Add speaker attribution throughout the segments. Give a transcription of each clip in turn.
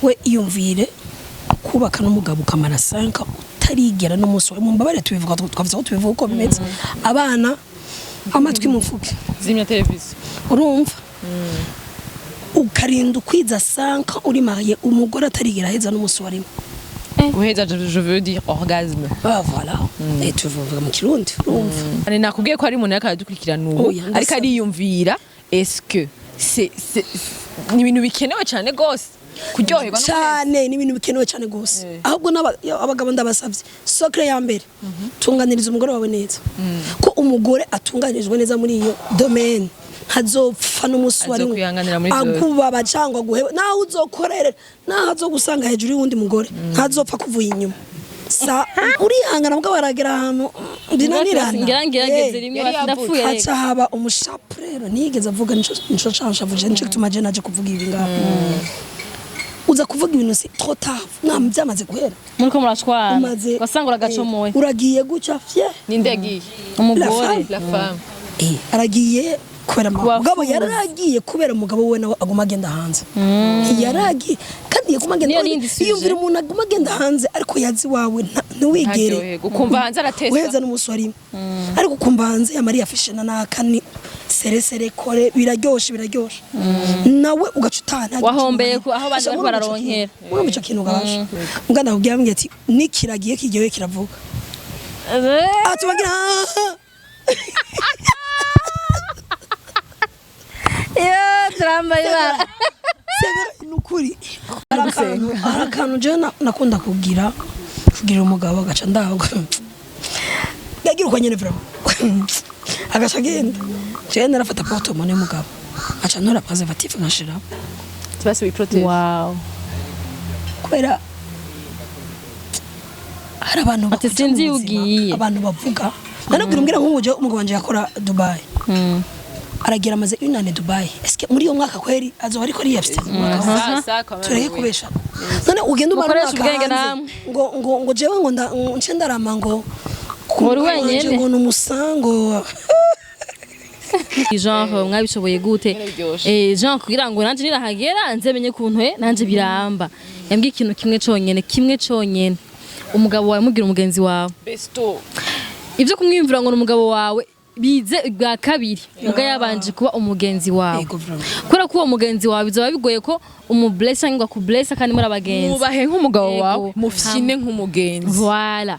Speaker 1: We iyumvire kubaka n'umugabo ukamara 5 utarigera n'umunsi wa mumbabare, tubivuga, twavuze ko tubivuga uko bimeze. Abana, amatwi mufuke.
Speaker 2: Zimya televiziyo.
Speaker 1: Urumva, ukarinda ukwiza 5 uri marié, umugore atarigera aheza n'umunsi wa rimwe.
Speaker 2: Guheza, je veux dire orgasme.
Speaker 1: Ah voilà, et tuvuga mu Kirundi, urumva.
Speaker 2: Ane nakubwiye ko hari umuntu yariko aradukurikirana ubu,
Speaker 1: Oya, ndasaba.
Speaker 2: ariko ariyumvira: est-ce que c'est ni ibintu bikenewe cyane gose kuryoherwa no
Speaker 1: Cyane, ni ibintu bikenewe cyane gose. Ahubwo abagabo ndabasabye, secret ya mbere: tunganiriza umugore wawe neza, ko umugore atunganirijwe neza muri iyo domaine ntazopfa n'umunsi wa rimwe
Speaker 2: Azokwihanganira muri vyose.
Speaker 1: Akubaba cyangwa guheba, naho uzokorere, naho azogusanga hejuru y'uwundi mugore, ntazopfa kuvuye inyuma. Sa urihangana bwo baragera ahantu binanirana.
Speaker 3: Ngira ngerageze rimwe.
Speaker 2: Yari
Speaker 3: Bati ndapfuye reka.
Speaker 1: Haca haba umushapurero ntiyigeze avuga. Nico canshavuje, nico gituma je naje kuvuga ibi ngaho. Uza kuvuga ibintu, c'est trop tard, nta byamaze guhera.
Speaker 3: Muriko murashwana,
Speaker 1: Umaze
Speaker 3: ugasanga uragacomoye.
Speaker 1: Uragiye gutya fye.
Speaker 2: Ninde yagiye?
Speaker 3: Umugore.
Speaker 1: Femme.
Speaker 2: La femme.
Speaker 1: Aragiye kubera
Speaker 3: Kubafuza.
Speaker 1: mugabo yaragiye kubera umugabo we nawe aguma agenda hanze. Ntiyaragiye kandi yaguma agenda.
Speaker 3: Niyo rindi sujet.
Speaker 1: Yiyumvira umuntu aguma agenda hanze, ariko yazi iwawe ntiwigere
Speaker 2: Ntaryoherwa, ukumva hanze aratesa.
Speaker 1: Uheza n'umunsi wa rimwe, ariko ukumva hanze ya Maria afishe na naka ni seresere kore, biraryoshe, biraryoshe, nawe ugaca utaha nta
Speaker 3: Wahombeye
Speaker 1: giciro.
Speaker 3: aho abandi
Speaker 1: Asha,
Speaker 3: bariko
Speaker 1: murumva ico
Speaker 3: bararonkera.
Speaker 1: kintu, murumva ico kintu gabasha mbwa ndakubwira, ambwira ati nikiragiye kiryohe kiravuga, ati bagira.
Speaker 3: Yo turambaye ibara.
Speaker 1: Sebera, ni ukuri, hari akantu jewe nakunda kugira umugabo agaca ndaho yagira uko nyene, vraiment agaca agenda. Jewe narafata porte-monnaie y'umugabo, aca ntora préservatif nkashiramo.
Speaker 2: Basi wiprotège.
Speaker 3: Wow.
Speaker 1: Kubera hari abantu
Speaker 3: Ati
Speaker 1: bakuja
Speaker 3: sinzi
Speaker 1: mu buzima,
Speaker 3: ugiye.
Speaker 1: Abantu bavuga, nanabwira, umbwira nk'ubu jewe umugabo wanje yakora Dubai, aragira amaze une année Dubai. Est-ce que muri uyo mwaka kweri azoba ariko ariyafite umwaka wose? Tureke kubesha. None ugenda umara
Speaker 3: Mukoreshe
Speaker 1: umwaka
Speaker 3: ubwenge
Speaker 1: hanze,
Speaker 3: namwe.
Speaker 1: ngo jewe ngo nce ndarama ngo
Speaker 3: Ngo uri wenyene.
Speaker 1: Ngo ni umusango.
Speaker 3: Genre mwabishoboye gute?
Speaker 2: Biryoshe.
Speaker 3: Genre kugira ngo nanje nirahagera nze menye kuntu nanje biramba. Yambwiye ikintu kimwe conyene, kimwe conyene: umugabo wawe mugira umugenzi wawe.
Speaker 2: Besto.
Speaker 3: Ibyo kumwiyumvira ngo ni umugabo wawe bize bwa kabiri, muga yabanje kuba umugenzi wawe.
Speaker 1: Yego, vraiment.
Speaker 3: Kubera ko uwo mugenzi wawe bizoba bigoye ko umublessa cyangwa akublessa kandi muri abagenzi.
Speaker 2: Mwubahe nk'umugabo
Speaker 3: Yego.
Speaker 2: wawe, mufyine nk'umugenzi.
Speaker 3: Voilà.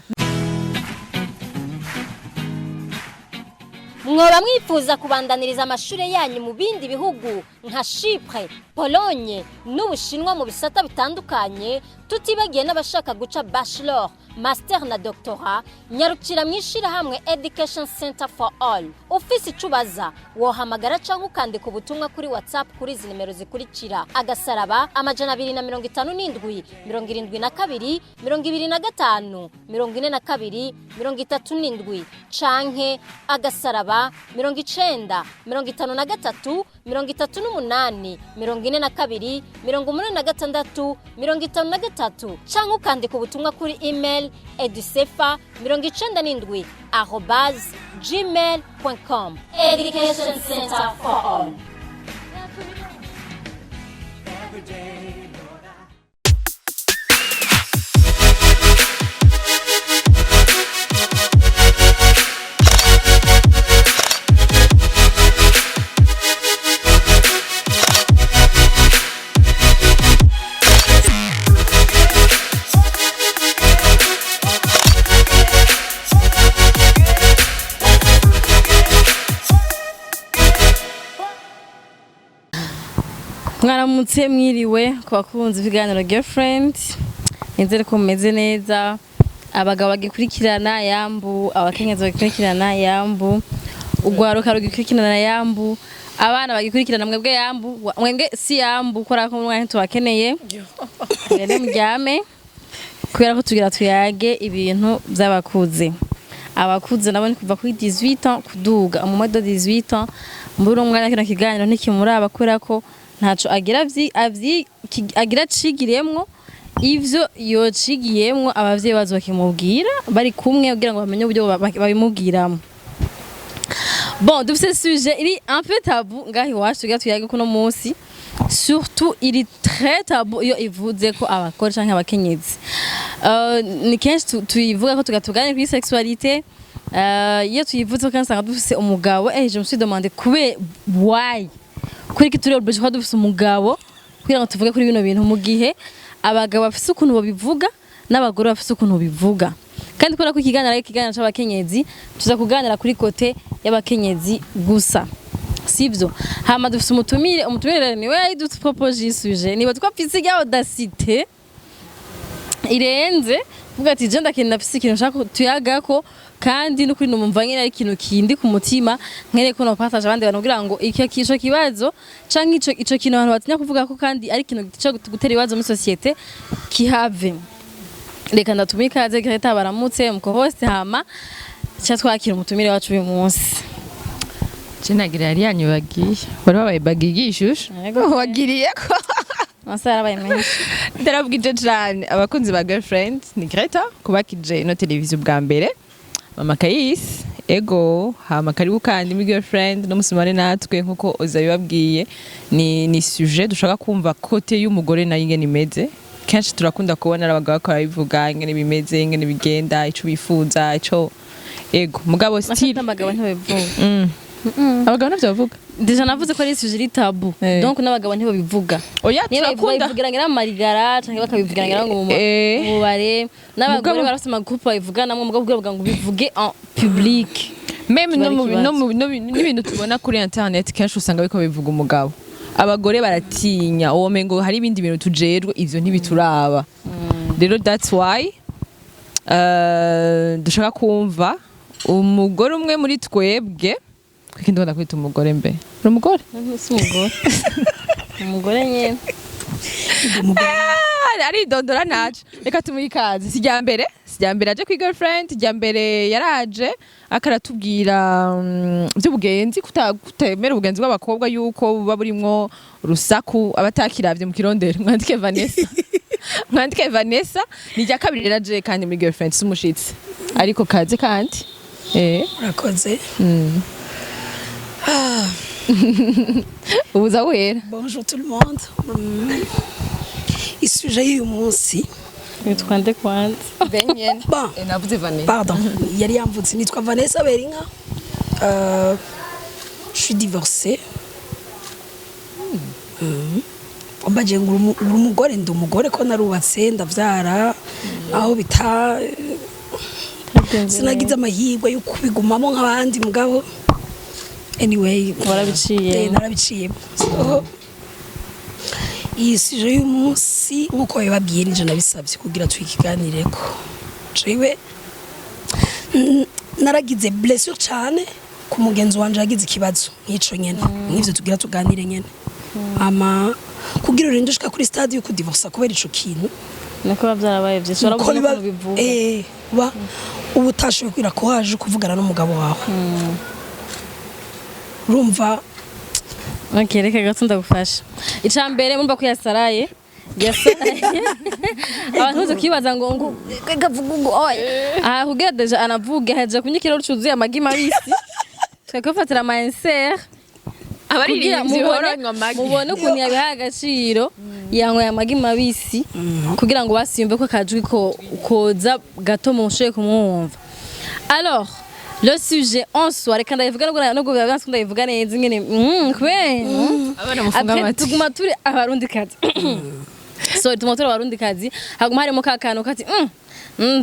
Speaker 4: Mwoba mwifuza kubandaniriza amashuri yanyu mu bindi bihugu nka Chypre, Pologne n'Ubushinwa mu bisata bitandukanye, tutibagiye n'abashaka guca bachelor, master na doctorat, nyarukira mu ishyirahamwe Education Center for All. Ufise icyo ubaza wohamagara cyangwa ukandika ubutumwa kuri WhatsApp kuri izi nimero zikurikira: *257 72 25 42 37, canke *90 53 38 42 86 53, canke ukandika ubutumwa kuri email edusefa97@gmail.com. Education Center for All.
Speaker 3: Mwaramutse, mwiriwe ku bakunzi b'ibiganiro Girlfriend. Nizere ko mumeze neza. Abagabo bagikurikirana yambu, abakenyezi bagikurikirana yambu, urwaruka rugikurikirana yambu, abana bagikurikirana mwebwe yambu. Mwebwe si yambu kubera ko umwanya tubakeneye. Mugende muryame kubera ko tugira tuyage ibintu by'abakuze. Abakuze nabo ni kuva kuri 18 ans kuduga. Mu de 18 ans muri uno mwanya kino kiganiro ntikimuraba, kubera ko ntaco agira agira acigiremwo. Ivyo yocigiyemwo abavyeyi bazo bakimubwira bari kumwe kugira ngo bamenye uburyo babimubwiramo. Bon, dufise sujet iri un peu tabou ngaho iwacu tugira tuyage kuno munsi. Surtout iri très tabou iyo ivuze ko abagore canke abakenyezi. Ni kenshi tuyivuga ko tugatuganira kuri sexualité. Iyo tuyivuze ko kandi usanga dufise umugabo, je me suis demandé kube why kuri iki turi obligé kuba dufise umugabo kugira ngo tuvuge kuri bino bintu, mu gihe abagabo bafise ukuntu babivuga n'abagore bafise ukuntu bivuga. Kandi kubera ko ikiganiro ari ikiganiro c'abakenyezi, tuza kuganira kuri côté y'abakenyezi gusa, sivyo? Hama dufise umutumire. Umutumire rero niwe yayidupropoje iyi sujet. Niba twafise irya audacité irenze kuvuga ati: "Je ndakenera, ndafise ikintu nshaka tuyagako, kandi n'ukuri numva nyene ari ikintu kindi ku mutima, nkeneye ko nopartage abandi bantu kugira ngo ico kibazo canke ico kintu abantu batinya kuvuga ko kandi ari ikintu co gutera ibibazo muri société kihave." Reka ndatume ikaze Greta, baramutse umuco-host, hama ca twakira umutumire wacu uyu munsi.
Speaker 2: Je nagira yari yanyibagiye, wari wabaye bagiye ishusho.
Speaker 3: Yego.
Speaker 2: Wagiriye ko
Speaker 3: amasaha yarabaye menshi.
Speaker 2: Ndarabwije cane abakunzi ba Girlfriend. Ni Greta kubakije ino televiziyo bwa mbere, mama Kayisi. Ego, hama karibu kandi muri Girlfriend no musumane natwe. Nkuko uzabibabwiye, ni sujet dushaka kumva côté y'umugore nayo ingene imeze. Kenshi turakunda kubona ari abagabo bakora bivuga ingene bimeze, ingene bigenda, ico bifuza, ico ego, mugabo still
Speaker 3: Abagabo ntibabivuga.
Speaker 2: Abagabo navyo bavuga.
Speaker 3: Déjà navuze ko ari sujet iri tabou. Donc n'abagabo ntibabivuga.
Speaker 2: Oya.
Speaker 3: Niyo
Speaker 2: Turakunda
Speaker 3: babivugira ngira mu marigara canke bakabivugira ngira ngo mu mubare n'abagore barafise amagroupe babivuganamwo, mugabo kugira ngo bivuge en public
Speaker 2: même
Speaker 3: kiba
Speaker 2: no
Speaker 3: ari
Speaker 2: mu
Speaker 3: ikibazo.
Speaker 2: no mu n'ibintu tubona kuri internet, kenshi usanga biko bivuga umugabo. Abagore baratinya, uwo mengo hari ibindi bintu tujerwe, ivyo ntibituraba. Rero that's why dushaka kumva umugore umwe muri twebwe. Kuko ndabona kwita umugore, mbe uri umugore?
Speaker 3: Si umugore, umugore nyene.
Speaker 2: Ah, aridondora naje, reka tumuhe ikaze. Si irya mbere aje kuri Girlfriend. Irya mbere yaraje akaratubwira vy'ubugenzi, kutemera ubugenzi bw'abakobwa, yuko buba burimwo urusaku. Abatakiravye mu kirondero mwandike Vanessa, mwandike Vanessa. Ni irya kabiri rero aje kandi muri Girlfriend, si umushitsi, ariko kaze kandi.
Speaker 1: Urakoze.
Speaker 2: Ubuza wera.
Speaker 1: Bonjour tout le monde. Isujet y'uyu munsi.
Speaker 3: Witwa nde kwanza?
Speaker 2: Benyene.
Speaker 1: Bon.
Speaker 2: Navuze Vanessa.
Speaker 1: Pardon, yari yamvutse. Nitwa Vanessa Berinka. Je suis divorcée. Wambaje ngo uri umugore? Ndi umugore ko narubatse, ndavyara, aho bita sinagize amahirwe yo kubigumamo nk'abandi, mugabo anyway.
Speaker 3: Warabiciyemo.
Speaker 1: Narabiciyemo. So, iyi sujet y'umunsi, nk'uko babibabwiye, nije nabisabye kugira tuyikiganireko. Jewe naragize blessure cane ku mugenzi wanje yagize ikibazo nk'ico nyene, nk'ivyo tugira tuganire nyene. Ama kugira urinde ushika kuri stade yo kudivorsa kubera ico kintu,
Speaker 3: niko biba byarabaye byinshi,
Speaker 1: uko
Speaker 3: urabona
Speaker 1: biba
Speaker 3: ukuntu bivuga.
Speaker 1: Uba uba utashoboye kwira ko waje kuvugana n'umugabo wawe, urumva?
Speaker 3: Ok, reka gato ndagufasha. Ica mbere, murumva ko yasaraye, yasaraye. Abantu bose ukibaza ngo kavuga ngo oya, aha kugira déjà anavuge haja kunywa ikirahuri cuzuye amagi mabisi, twari ama insert kugira
Speaker 2: abaririmbyi
Speaker 3: mubone
Speaker 2: bahora banywa amagi.
Speaker 3: Mubone ukuntu yabihaye agaciro, yanyweye amagi mabisi kugira ngo basiyumve ko akajwi ko koza gato mushoboye kumwumva. Alors, le sujet en soi, reka ndayivuga nubwo biba byanse ko ndayivuga neza ingene kubera
Speaker 2: Abana mufunga
Speaker 3: Après,
Speaker 2: amatwi.
Speaker 3: tuguma turi abarundi kazi, sorry, tuguma turi abarundi kazi, haguma harimo ka kantu kati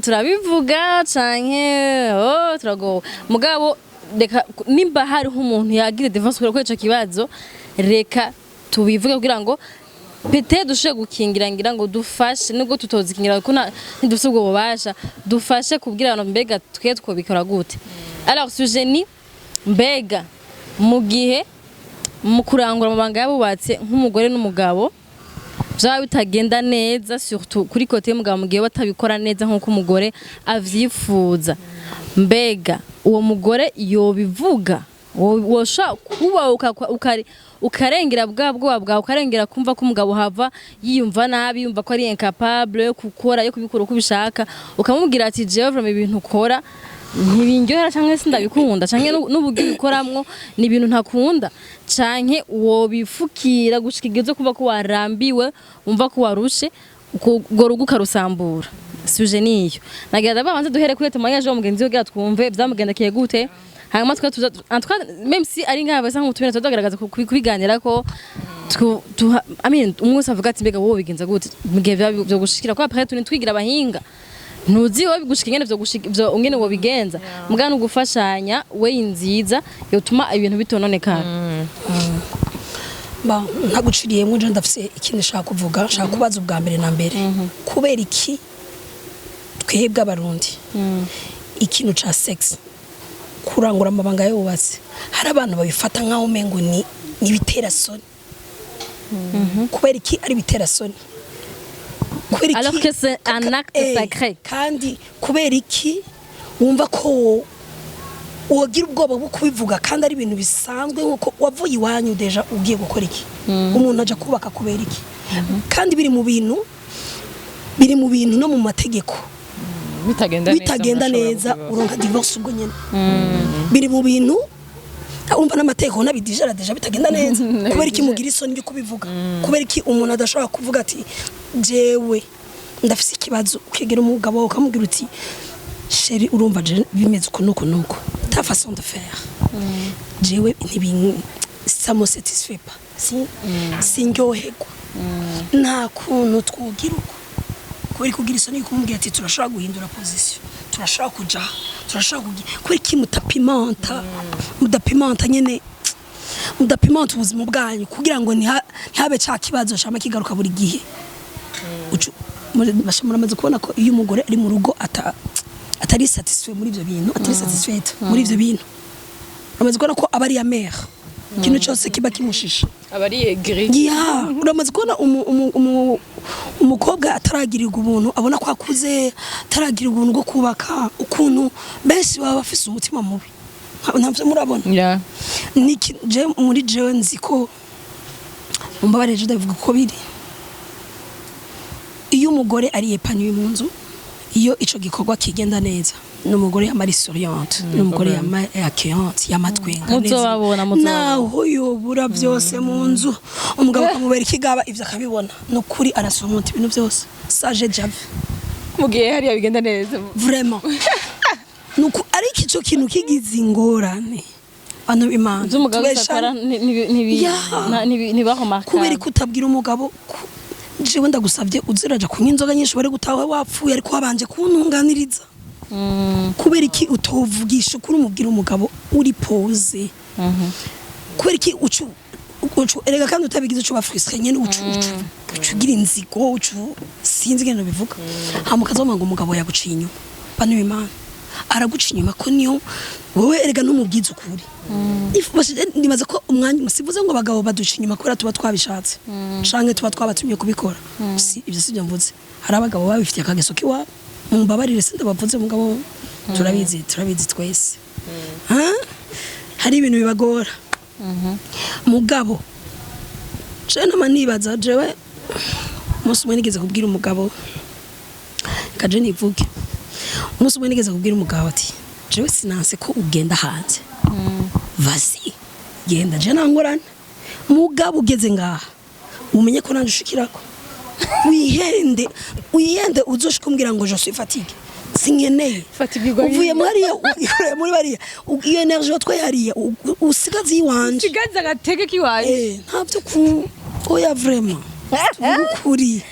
Speaker 3: turabivuga canke oh turagowe. Mugabo reka, nimba hariho umuntu yagize divorce kubera ko ico kibazo, reka tubivuge kugira ngo peut-être dushobore gukingira, ngira ngo dufashe, nubwo tutozikingira kuko ntidufise ubwo bubasha, dufashe kubwira abantu mbega twe twobikora gute. Alors, sujet ni: mbega mu gihe mu kurangura amabanga y'abubatse nk'umugore n'umugabo vyaba bitagenda neza, surtout kuri côté y'umugabo, mu gihe batabikora neza nk'uko umugore avyifuza, mbega uwo mugore yobivuga? Woshobora kuba ukarengera bwa bwoba bwawe, ukarengera kumva ko umugabo hava yiyumva nabi, yumva ko ari incapable yo gukora, yo kubikora uko ubishaka, ukamubwira ati: "Jewe vraiment ibintu ukora Ntibindyohera canke sindabikunda, canke n'uburyo ubikoramwo ni ibintu ntakunda, canke wobifukira gushika igihe uzo kumva ko warambiwe, wumva ko warushe, urwo rugo ukarusambura. Sujet niyo nagira ndabanze duhere kuri témoignage wo mugenzi we kugira twumve vyamugendekeye gute, hanyuma twe tuza, en tout cas, même si ari nk'aba basa nk'umutumire, tuzagaragaza kubiganira ko I mean, umwe wese avuga ati: "Mbega wowe bigenza gute mu gihe vyo gushikira?" Ko après tuni twigira abahinga, ntuzi wowe bigushika ingene vyo gushika, vyo ingene wobigenza, mbwa no gufashanya we nziza yotuma ibintu bitononekara.
Speaker 1: Ba ntaguciriyemo, nje ndafise ikindi nshaka kuvuga, nshaka kubaza ubwa mbere na mbere: kubera iki twebwe Abarundi ikintu ca sex, kurangura amabanga yubatse, hari abantu babifata nkaho umengo ni ibitera soni? Kubera iki ari ibitera soni? Kubera iki?
Speaker 3: Alors que c'est un acte sacré.
Speaker 1: Kandi kubera iki wumva ko wogira ubwoba bwo kubivuga kandi ari ibintu bisanzwe, nkuko wavuye iwanyu déjà ugiye gukora iki? Umuntu aja kubaka kubera iki? Kandi biri mu bintu no mu mategeko.
Speaker 2: Bitagenda neza,
Speaker 1: bitagenda
Speaker 2: murashobora
Speaker 1: neza,
Speaker 2: kubibaza.
Speaker 1: Uronka divorce ubwo nyene. Biri mu bintu, urumva, n'amategeko n'abidijara déjà bitagenda neza. Kubera iki mugira isoni ryo kubivuga? Kubera iki umuntu adashobora kuvuga ati: "Jewe ndafise ikibazo"? Ukegera umugabo wawe ukamubwira uti: "Chéri, urumva je bimeze uku nuku nuku, ta façon de faire jewe ntibin ça me satisfait pas, sinryoherwa, nta kuntu twogira uko." Kubera kugira isoni kumubwira ati: "Turashobora guhindura position, turashobora kuja, turashobora kugira." Kubera iki mutapimanta, mudapimanta nyene, mudapimanta ubuzima bwanyu kugira ngo ntihabe ca kibazo cama kigaruka buri gihe? Basha muramaze kubona ko iyo umugore ari mu rugo atari satisfait muri ivyo bintu, atari satisfaite muri ivyo bintu, uramaze kubona ko aba ari amer, ikintu cyose kiba kimushisha.
Speaker 2: Aba ari aigri.
Speaker 1: Ya, uramaze kubona umukobwa ataragirirwa ubuntu, abona ko akuze, ataragirirwa ubuntu bwo kubaka, ukuntu benshi baba bafise umutima mubi? Ntavyo murabona?
Speaker 2: Yeah.
Speaker 1: Niki je muri jewe nzi ko, mumbabarire, je ndabivuga uko biri: iyo umugore ari épanoui mu nzu, iyo ico gikorwa kigenda neza, n'umugore yama ari souriante, n'umugore yama accueillante, yamatwenga.
Speaker 3: Muzobabona, muzobabona.
Speaker 1: Naho yobura byose mu nzu, umugabo akamubera ikigaba, ivyo akabibona, nukuri arasurmonta ibintu byose. Ça, j'ai déjà vu.
Speaker 2: Mu gihe hariya bigenda neza.
Speaker 1: Vraiment, nuko ariko ico kintu kigize ingorane, bantu b'Imana,
Speaker 3: Z'umugabo gusa akora
Speaker 1: tubeshane.
Speaker 3: Ntibahomarka.
Speaker 1: Kubera ko utabwira umugabo jewe ndagusabye uziraja kunywa inzoga nyinshi, bari gutaha wapfuye, ariko wabanje kuntunganiriza. Kubera iki utovugisha ukuri, umubwira umugabo uri posé? Kubera iki ucu erega kandi utabigize ucu ba frustré nyene, ucu ugira inzigo, ucu sinzi ingene bivuga, hama ukazovuga ngo umugabo yaguciye inyuma. Bano b'Imana, araguca inyuma ko niyo wowe erega ntumubwize ukuri. Nibaza ko umwanya, sivuze ngo abagabo baduca inyuma kubera tuba twabishatse canke tuba twabatumye kubikora, si ibyo, sibyo mvuze. Hari abagabo babifitiye akageso k'iwabo, mumbabarire sindabavuze, mugabo turabizi, turabizi twese. Ha? Hari ibintu bibagora. Mugabo jewe nama nibaza, jewe umunsi umwe nigeze kubwira umugabo, kaje nivuge, umunsi umwe nigeze kubwira umugabo ati: "Jewe sinanse ko ugenda hanze, vas-y, genda, je nangorane, mugabo ugeze ngaha umenye ko nanje ushikirako, wihende, wihende, uzoshika umbwira ngo je suis fatigué, sinkeneye."
Speaker 2: Fatigirwa.
Speaker 1: Uvuye muri hariya, ugikorera muri bariya, iyo énergie watwaye hariya usigaze iwanje.
Speaker 2: Sigaza agatege kiwanje.
Speaker 1: Ntabyo ku oya, vraiment, tuvuge ukuri.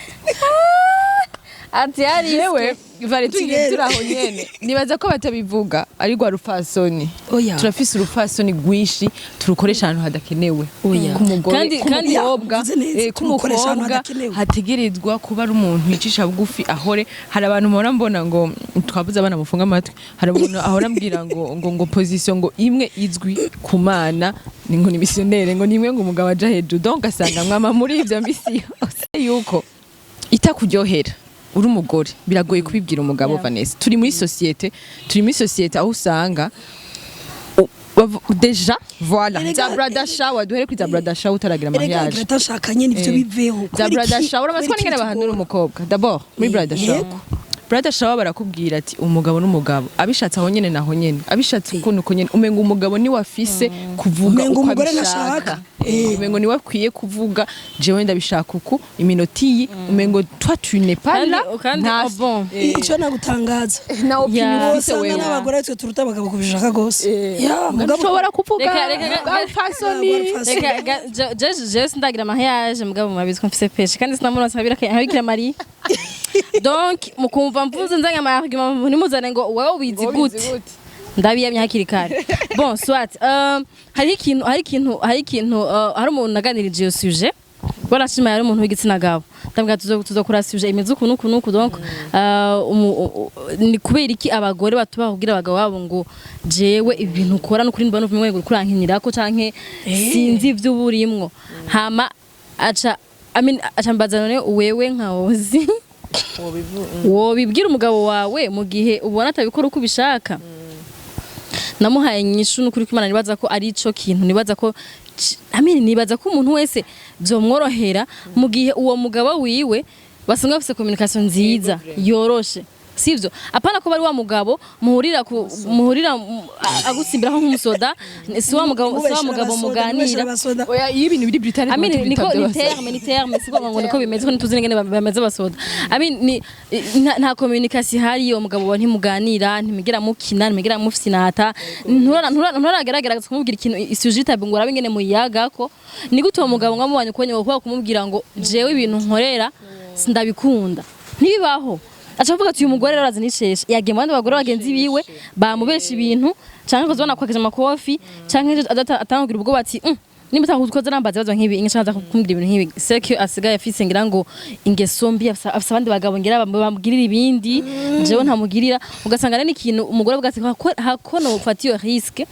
Speaker 3: Ati hari
Speaker 2: Yewe vare, tugiye
Speaker 1: Rero.
Speaker 2: turi aho nyene, nibaza ko batabivuga ari rwa rupfasoni.
Speaker 1: Oya.
Speaker 2: Turafise urupfasoni rwinshi turukoresha ahantu hadakenewe.
Speaker 1: Oya.
Speaker 2: Ku mugore,
Speaker 3: Kandi-
Speaker 2: ku
Speaker 3: kandi-
Speaker 2: mukobwa,
Speaker 1: Uvuze neza,
Speaker 2: ku
Speaker 1: turukoresha ahantu
Speaker 2: mukobwa
Speaker 1: hadakenewe.
Speaker 2: hategerezwa kuba ari umuntu yicisha bugufi ahore. Hari abantu mpora mbona ngo twabuze abana mufunga amatwi, hari umuntu ahora ambwira ngo position ngo imwe izwi ku Mana ni ngo ni missionnaire, ngo ni imwe, ngo umugabo aja hejuru, donc asanga mwama muri ivyo misi yose yuko itakuryohera uri umugore, biragoye kubibwira umugabo. Vanessa, turi muri société aho usanga déjà voilà
Speaker 1: Erega-
Speaker 2: za bridal shower, duhere kuri za bridal shower utaragira
Speaker 1: Erega
Speaker 2: mariage.
Speaker 1: Greta, nshaka nyene ivyo biveho.
Speaker 2: Za
Speaker 1: Kubera
Speaker 2: bridal
Speaker 1: iki-
Speaker 2: shower, uramaze
Speaker 1: kubera
Speaker 2: kubona ingene
Speaker 1: iki
Speaker 2: bahanura
Speaker 1: bitugora?
Speaker 2: umukobwa d'abord muri bridal shower?
Speaker 1: Yego.
Speaker 2: Brother shower, barakubwira ati umugabo n'umugabo abishatse aho nyene naho nyene, abishatse ukuntu uko nyene, umenga umugabo niwe afise kuvuga
Speaker 1: Umenga
Speaker 2: uko
Speaker 1: umugore
Speaker 2: abishaka.
Speaker 1: ntashaka.
Speaker 2: Umengo niwe akwiye kuvuga jewe ndabishaka uku, iminota iyi, umengo toi tu n'es pas
Speaker 3: Kandi-
Speaker 2: là.
Speaker 3: kandi,
Speaker 2: Nta
Speaker 3: oh bon.
Speaker 1: Icyo nagutangaza,
Speaker 2: na opinion
Speaker 3: Yeah.
Speaker 2: ufise
Speaker 1: usanga
Speaker 2: wewe.
Speaker 1: n'abagore twe turuta abagabo kubishaka gose. Ya, mugabo
Speaker 2: Ushobora kuvuga
Speaker 3: Reka-
Speaker 2: bw'abapfasoni.
Speaker 1: Bw'abapfasoni.
Speaker 3: Reka je sindagira mariage, mugabo murabizi ko mfise péché kandi sinamuronse nkabikira Mariya. Donc mukumva mvuze nzanye ama argument, ntimuzane ngo wowe ubizi gute, ndabiyamye hakiri kare. Bon, soit, hari ikintu, hari umuntu naganirije iyo sujet, barashima, yari umuntu w'igitsina gabo. Ndabwira tuzokora sujet imeze uku n'uku n'uku. Donc ni kubera iki abagore batubaha kubwira abagabo babo ngo jewe ibintu ukora n'ukuri mbona uvumwe ngo kurankinirako canke sinzi ivyo uba urimwo? Hama aca, I mean, aca mbaza: none wewe nka wozi wobibwira umugabo wawe mu gihe ubona atabikora uko ubishaka? Namuhaye inyishu n'ukuri kw'Imana, nibaza ko ari ico kintu, nibaza ko I mean, nibaza ko umuntu wese vyomworohera mu gihe uwo mugabo wiwe basanzwe bafise communication nziza yoroshe, sivyo? Apana ko bari wa mugabo muhurira ku muhurira agusimbiraho nk'umusoda, si wa mugabo, si wa mugabo muganira.
Speaker 2: Oya, iyo ibintu biri Britannique.
Speaker 3: I mean, niko ni terme, ni terme, siko ngo niko bimeze, ko ntituzi ingene bameze basoda. I mean, ni nta communication ihari, uwo mugabo wawe ntimuganira, ntimigera mukina, ntimigera mufinata, nturagerageza kumubwira ikintu i sujet tabou ngo urabe ingene muyagako. Ni gute uwo mugabo ngo amubanye ukonye kuba kumubwira ngo jewe ibintu nkorera sindabikunda? Ntibibaho. Aca avuga ati uyu mugore rero arazi nisheshe, yagiye mu bandi bagore bagenzi biwe bamubesha ibintu, canke kuzobona kwakije amakofi, canke atangira ubwoba ati nimba utanguye nambaza ibibazo nk'ibi, inge nshaka kumbwira ibintu nk'ibi, c'est que asigaye afise ngira ngo ingeso mbi, afise abandi bagabo ngira bamugirira ibindi jewe ntamugirira. Ugasanga rero n'ikintu umugore avuga ati hakono ufata iyo risque,